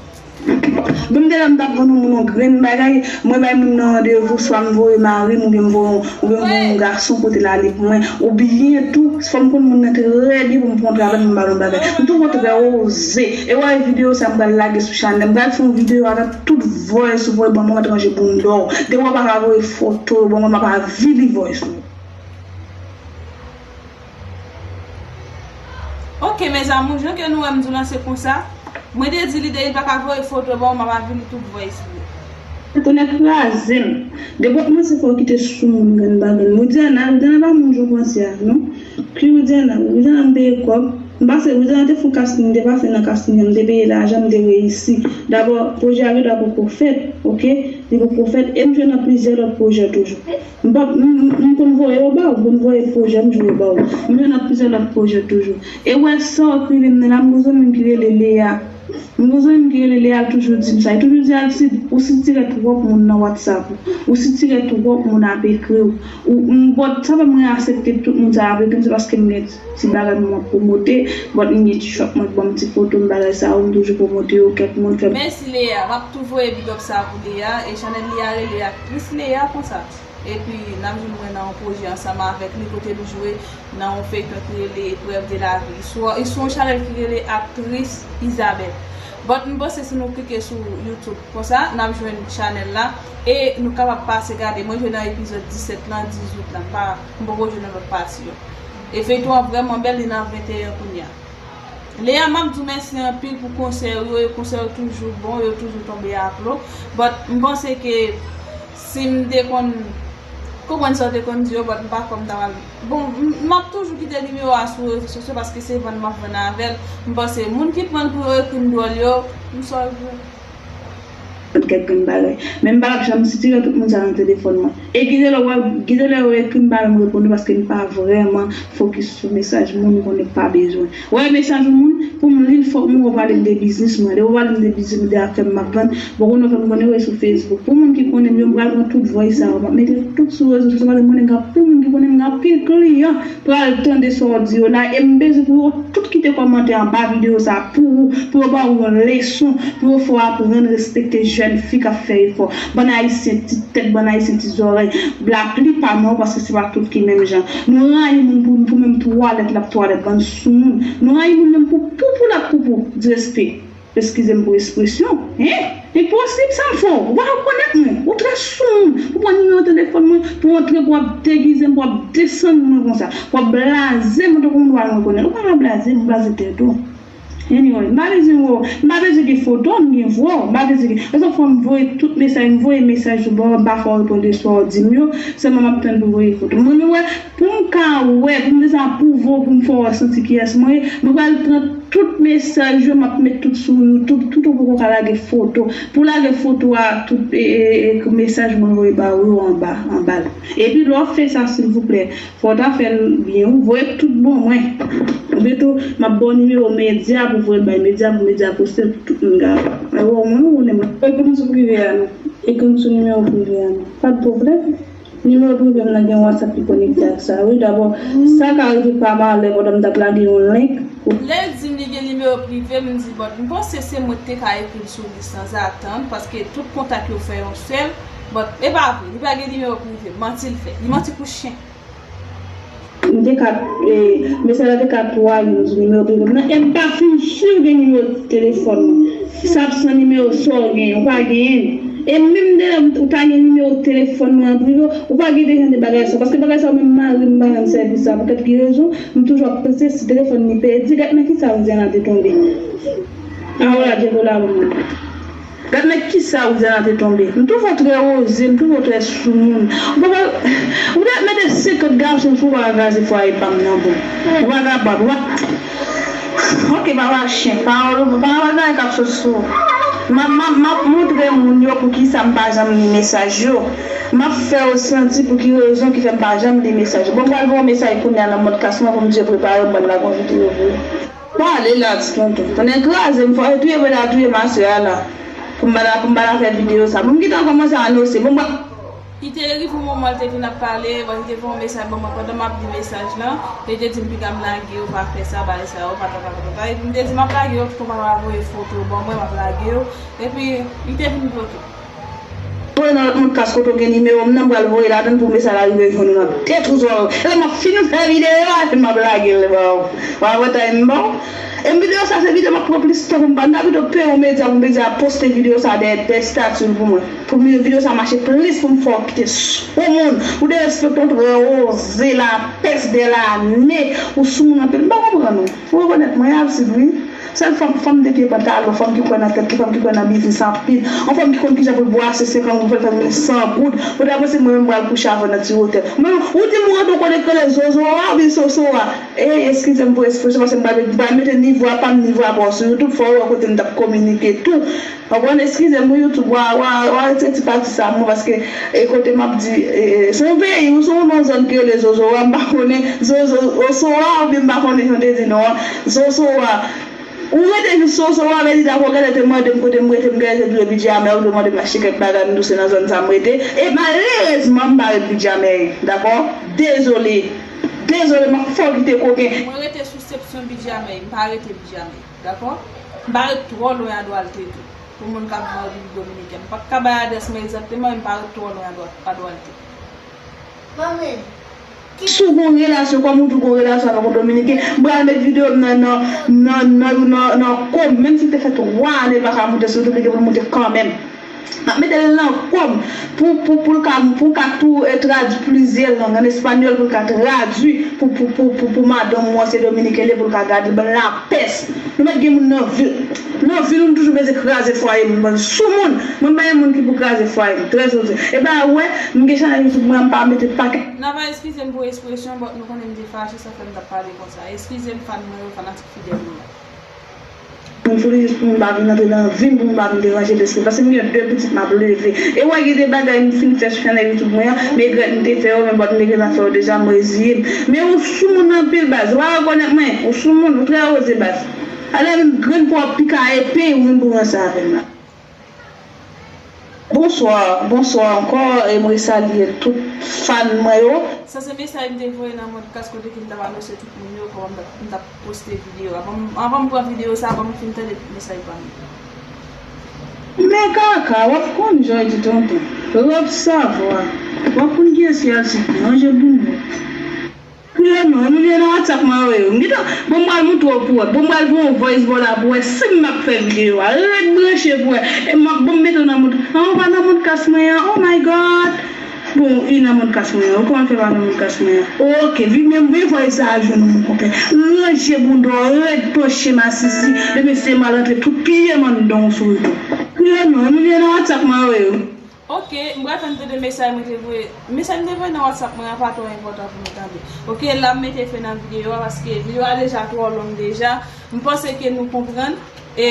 Bon, m te la m t ap vann yon moun yon grenn bagay, mwen bay moun nan randevou, swa m voye mari m oubyen m voye yon, oubyen m voye yon gason pote l ale pou mwen, oubyen tou, fò m konn moun nan trè byen pou m pran yon travay pou m ba l yon bagay. M toujou trè oze. E w ap wè videyo sa m pral lage sou chanèl. M pral fè yon videyo avèk tout voice ou voye ban m etranje bounda w. Depi w pa ka voye foto, ban mwen m ap avili voice ou. Ok, mes amours, jan ke nou wè m di w lan se konsa. Mwen te di li depi l pa ka voye foto ban m, m ap avili tout voice li. Tonnè kraze m. Depi w kòmanse fè w kite sou moun grenn bagay. Widiana, Widiana pa moun jan w panse a, non. Ki Widiana? Widiana m peye kòb. M pase, Widiana te fè yon casting, m te pase nan casting an, m te peye lajan, m te reyisi. Dabò, pwojè a gentan poko fèt, ok? Li poko fèt, e m jwe nan plizyè lòt pwojè toujou. M p ap, m, m, m konn voye yo ba w, m konn voye pwojè m jwe ba w. M jwe nan plizyè lòt pwojè toujou. E w wè sa w ap rive m nan la, m gon zanmi m ki rele Lea. M gon zanmi m ki rele Lea, l toujou di m sa. Li toujou di, Altid, ou sitirè twòp moun nan WhatsApp ou. Ou sitirè twòp moun ap ekri w. Ou, m, bon, sa fè mwen aksepte tout moun sa ap ekri m, se paske m gen ti bagay mwen ap pwomote, but m gen ti shop mwen k ban m ti foto m bagay sa yo, m toujou pwomote yo, kèk moun fè m. Mèsi Lea, m ap tou voye big up sa pou Lea, e chanèl li a rele Aktris Lea konsa. Epi n ap jwenn mwen nan yon pwojè ansanm avèk li kote m jwe nan yon feyton ki rele Épreuve de la vie. Sou, sou yon chanèl ki rele Aktris Isabelle. But m panse si nou klike sou YouTube konsa, n ap jwenn chanèl la. E nou kapab pase gade. Mwen jwe nan epizòd disèt lan, dizuit lan. M pa, m poko jwe nan lòt pati yo. E feyton an vrèman bèl, li nan venteyen kounye a. Lea, m ap di w mèsi anpil pou konsèy ou yo, e konsèy ou toujou bon, yo toujou tonbe a plo. But m panse ke si m te konn konprann sa w te konn di yo, but m pa kwè m ta pral. Bon, m, m ap toujou kite nimewo a sou rezo sosyo paske se vann m ap vann avè l. M panse moun ki pran l pou yo ekri m dwòl yo, m sòl pou yo. Kèk grenn bagay. Men m pa t ap janm sitirè tout moun sa nan telefòn mwen. E gen de lè w ap, gen de lè yo ekri m pa menm reponn yo paske m pa vrèman fokis sou mesaj moun, m konnen pa bezwen. Wè mesaj yon moun, pou m li l fòk mwen wè w pale m de biznis mwen. Lè w pale m de biznis mwen, de afè m m ap vann, bon konnen w fè m konnen w sou Facebook. Pou moun ki konnen m yo, m pral pran tout voice sa yo, m ap mete tout sou rezo sosyo, paske m konnen gen anpil moun ki konnen m, gen anpil kliyan pral tande sa w di yo la, e m bezwen pou yo tout kite kòmantè anba videyo sa pou ou, pou yo ba ou yon leson, pou yo fè w aprann respekte jèn fi k ap fè efò. Bann ayisyen ti tèt, bann ayisyen ti zòrèy. Laplipa nan nou, paske se pa tout ki menm jan. Nou rayi moun pou, pou menm twalèt l ap twalèt, bann soumoun. Nou rayi moun menm pou poupou l ap poupou. Disrespè. Eskize m pou ekspresyon. Hein? Enposib sa m fè w. Ou pa rekonèt mwen. Ou trè soumoun. Ou pran nimewo telefòn mwen pou w antre, pou w ap degize m, pou w ap desann mwen konsa. Pou w ap blaze m tankou moun pa rekonèt. Ou pa ka blaze m, ou blaze tèt ou. Anyway, m pa bezwen wè w. M pa bezwen gen foto, m gen vwa w. M pa bezwen gen. Rezon fò m voye tout mesaj, m voye mesaj yo ba w, m pa fè w reponn de swa w di m yo. Sèlman m ap tann pou voye foto. Mwen, mwen wè, pou m ka wè, pou m deja pwouve w, pou m fè w santi kiyès mwen ye, mwen pral pran tout mesaj yo, m ap met tout sou YouTube, tout ou poko ka lage foto. Pou lage foto a, tout e, e, e, mesaj mwen voye ba ou yo anba, anba l. Epi lè w ap fè sa, silvouplè, fò w ta fè l byen, ou voye tout bon mwen. Oubyen tou, m ap ba w nimewo Medya pou voye l bay Medya, pou Medya poste l pou tout moun ka wè. Mwen wè w mwen, ou konnen mwen. Ekri m sou prive a non. Ekri m sou nimewo prive a non. Pa t pwoblèm. Nimewo prive m nan gen WhatsApp ki konekte ak sa, wi. Dabò, sa ka rive pa malè pandan m t ap lage yon link. Lè l di m li gen nimewo prive, m di, but m panse se mwen ki te ka ekri l sou li sanzatann, paske tout kontak yo fè yon sèl. But e pa vre, li pa gen nimewo prive, manti l fè. Li manti kou chen. M te ka, e, mesaj la te ka twa yon nimewo telefòn nan, e m pa fin si w gen nimewo telefòn mwen. Sa ap san nimewo sa w genyen, ou pa genyen l. E menm de lè ou ta gen nimewo telefòn mwen an prive, ou pa gen de jan de bagay sa. Paske bagay sa menm mari m pa rann sèvis sa. Pou kèk ki rezon, m toujou ap panse si telefòn li pèdi, gad nan kisa Widiana te tonbe. Awo la Djeko la mwen. Gad nan kisa Widiana te tonbe. M toujou trè oze, m toujou trè soumoun. Ou pa ka, ou te mete senkant gason sou ou pa ka kraze fwaye pa m nan bon. Ou pa kapab, ou pa. Ok, papa chen, pawòl ou, pawòl bagay k ap sot sou ou. M ap, m ap, m ap montre moun yo poukisa m pa janm li mesaj yo. M ap fè yo santi pou ki rezon ki fè m pa janm li mesaj yo. Bon, m pral voye yon mesaj kounye a nan mòd klas mwen pou m di yo prepare m pral lage yon videyo pou yo. Pale la ti tonton. Tonnè kraze m fò yo touye bèl la touye masè a la. Pou m pa ta, pou m pa ta fè videyo sa. Pou m gentan kòmanse anonse. Bon, m pa. Li te rive yon moman, li te vin ap pale, bon, li te voye yon mesaj ban mwen pandan m ap li mesaj lan. Li te di m piga m lage yo, pa fè sa, bagay sa yo, patata patata. Epi m te di m ap lage yo, tonton pa voye foto ban mwen, m ap lage yo. Epi li te vin bloke. Voye nan lòt moun kas kote w gen nimewo m nan, m pral voye ladan l pou mesaj la rive jwenn ou nan tèt ou zò. Epi m ap fin fè videyo a, epi m ap lage l ban ou. W a wè tay m ba w. E videyo sa se videyo m ap pran plis tan pou m pa. M ta pito peye yon medya pou medya a poste videyo sa dèyè dèyè estati l pou mwen. Pou videyo sa mache plis pou m fè w kite sou moun. Ou derespekte yon trè oze lapès dè lane. Ou sou moun anpil. M pa konprann ou. Ou rekonèt mwen, Absid, wi. Sèl fanm, fanm de pye pantalon, fanm ki kwè nan tèt li, fanm ki kwè nan biznis anpil. Yon fanm ki konn kijan pou l bwase senkant goud, pou l fè mil san goud. Ou ta panse mwen menm m pral kouche avè w nan ti wotèl. Men ou di m ou rantre w kote k rele Zozo a oubyen Soso a. Ey, eskize m pou ekspresyon, paske m pa, m pa mete nivo a pa m, nivo a pa w sou YouTube, fò w wè kote m t ap kominike tou. Konprann, eskize m pou YouTube, w a, w a, w a retire ti pati sa mwen, paske e kote m ap di, e, e, se yon peyi, ou se yon non zòn ki rele Zozo a, m pa konnen Zozo, Osowa, oubyen m pa konnen jan w te di non an, Zosowa. Ou rete jis Soso a, vle di dakò, genlè te mande m kote m rete, m genlè te dwe Bidjamè, ou te mande m achte kèk bagay, m tou se nan zòn sa m rete. E malerezman, m pa ret Bidjamè, dakò? Dezole. Dezole, m ap fè w kite koken. Mwen rete sou Sepsyon Bidjamè, m pa rete Bidjamè, dakò? M pa ret twò lwen a Dwalte tou. Pou moun k ap viv an Repiblik Dominikèn. M p ap ka bay adrès mwen egzakteman, men m pa ret twò lwen a Dwa-, a Dwalte. Manmi, si w gon relasyon, kòm ou di w gon relasyon avèk yon Dominiken, m pral met videyo m nan, nan, nan, nan, nan, nan kòm, menm si te fè twa ane l pa ka moute sou YouTube, li gen pou l moute kanmenm. M ap mete l nan kòm pou, pou, pou l ka, pou l ka tou, eh, tradui plizyè lang, an espanyòl, pou l ka tradui pou, pou, pou, pou, pou madanm ou an se Dominiken li ye, pou l ka gade l, ban l lapès. Nou mèt gen moun nan vi, nan vi nou, nou toujou bezwen kraze fwaye moun, bann soumoun. Mwen m pa yon moun ki pou kraze fwaye m, trè sote. E ba wè, m gen chanèl YouTube mwen, m pa mete pakèt. Nava, eskize m pou ekspresyon, but nou konnen m te fache, sa fè m t ap pale konsa. Eskize m, fan mwen yo, fanatik fidèl mwen yo. Moun fout jis pou m pa vin antre nan vi m, pou m pa vin deranje lespri, paske m gen de pitit m ap leve. E wè, gen de bagay m fin fè sou chanèl YouTube mwen an, m regrèt m te fè yo, men but m te gentan fè yo deja, m reziye m. Men ou soumoun anpil baz, ou pa rekonèt mwen, ou soumoun, ou trè oze baz. Alè menm grenn po w ap pike a epe, ou vin pou ranse avè m la. Bonswa, bonswa ankò, e mwen salye tout fan mwen yo. Sa se mesaj m te voye nan mòd kas kote ke m t ap anonse tout moun yo kòman m t ap, m t ap poste videyo. Avan m, avan m pran videyo sa, avan m fin tande tout mesaj pa m yo. Men kaka, w ap konn jan w di tonton. W ap savwa. W ap konn kiyès ki al site. Ranje boumbo. Kriye non, e moun yo nan WhatsApp mwen yo ye. M gentan, bon, m pral montre w pou wè. Bon, m pral voye yon voice ba w la pou wè si m ap fè videyo a. Ret branche pou wè. E m ap, bon, m mete w nan mond. An, ou pa nan mond kas mwen an. Oh my God. Bon, li nan mond kas mwen an. Kòman l fè pa nan mond kas mwen an? Oke, vin men voye voice sa a jwenn ou, mon konpè. Ranje bouda w, ret panche masisi. Depi se mal antre, tout piye m anndan w sou reto. Kriye non, e moun yo nan WhatsApp mwen yo ye. Oke, m pral fè n tande mesaj mwen te voye. Mesaj m te voye nan WhatsApp mwen an pa twò enpòtan pou nou tande. Oke, la m mete fen nan videyo a paske videyo a deja twò long deja. M panse ke nou konprann, e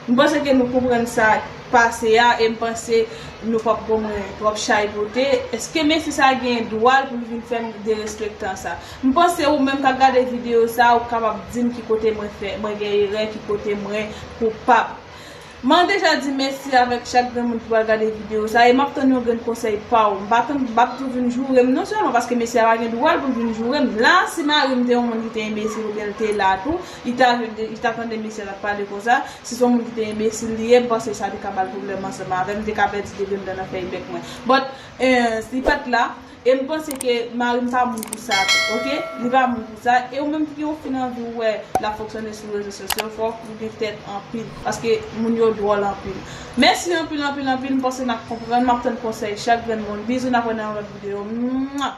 m panse ke nou konprann sa k pase a, e m panse nou p ap ban mwen twòp chay pote. Èske mesye sa a gen dwa l pou l vin fè m derespektan sa? M panse ou menm k ap gade videyo sa a, ou kapab di m ki kote mwen fè, mwen gen erè, ki kote mwen koupab. Mwen deja di mèsi avèk chak grenn moun ki pral gade videyo sa, e m ap tann yon grenn konsèy pa w. M pa tann, m p ap di w vin joure m non sèlman, paske mesye a pa gen dwa l pou l vin joure m. La, si mari m te yon moun ki te enbesil oubyen l te la tou, li ta, li ta tande mesye a t ap pale konsa. Si se yon moun ki te enbesil li ye, m panse sa te ka ba l pwoblèm ansanm avè m, m te ka pèdi de grenn dan nan fèy bèk mwen. But, eh, li pa t la. E m panse ke mari m pa moun pou sa tou, oke? Li pa moun pou sa. E ou menm ki gen yon fi nan vi w wè l ap fonksyone sou rezo sosyo, fòk ou gen tèt anpil. Paske moun yo dwòl anpil. Mèsi anpil, anpil, anpil. M panse n ap konprann. M ap tann konsèy chak grenn moun. Bizou, n ap wè nan yon lòt videyo. Mwa!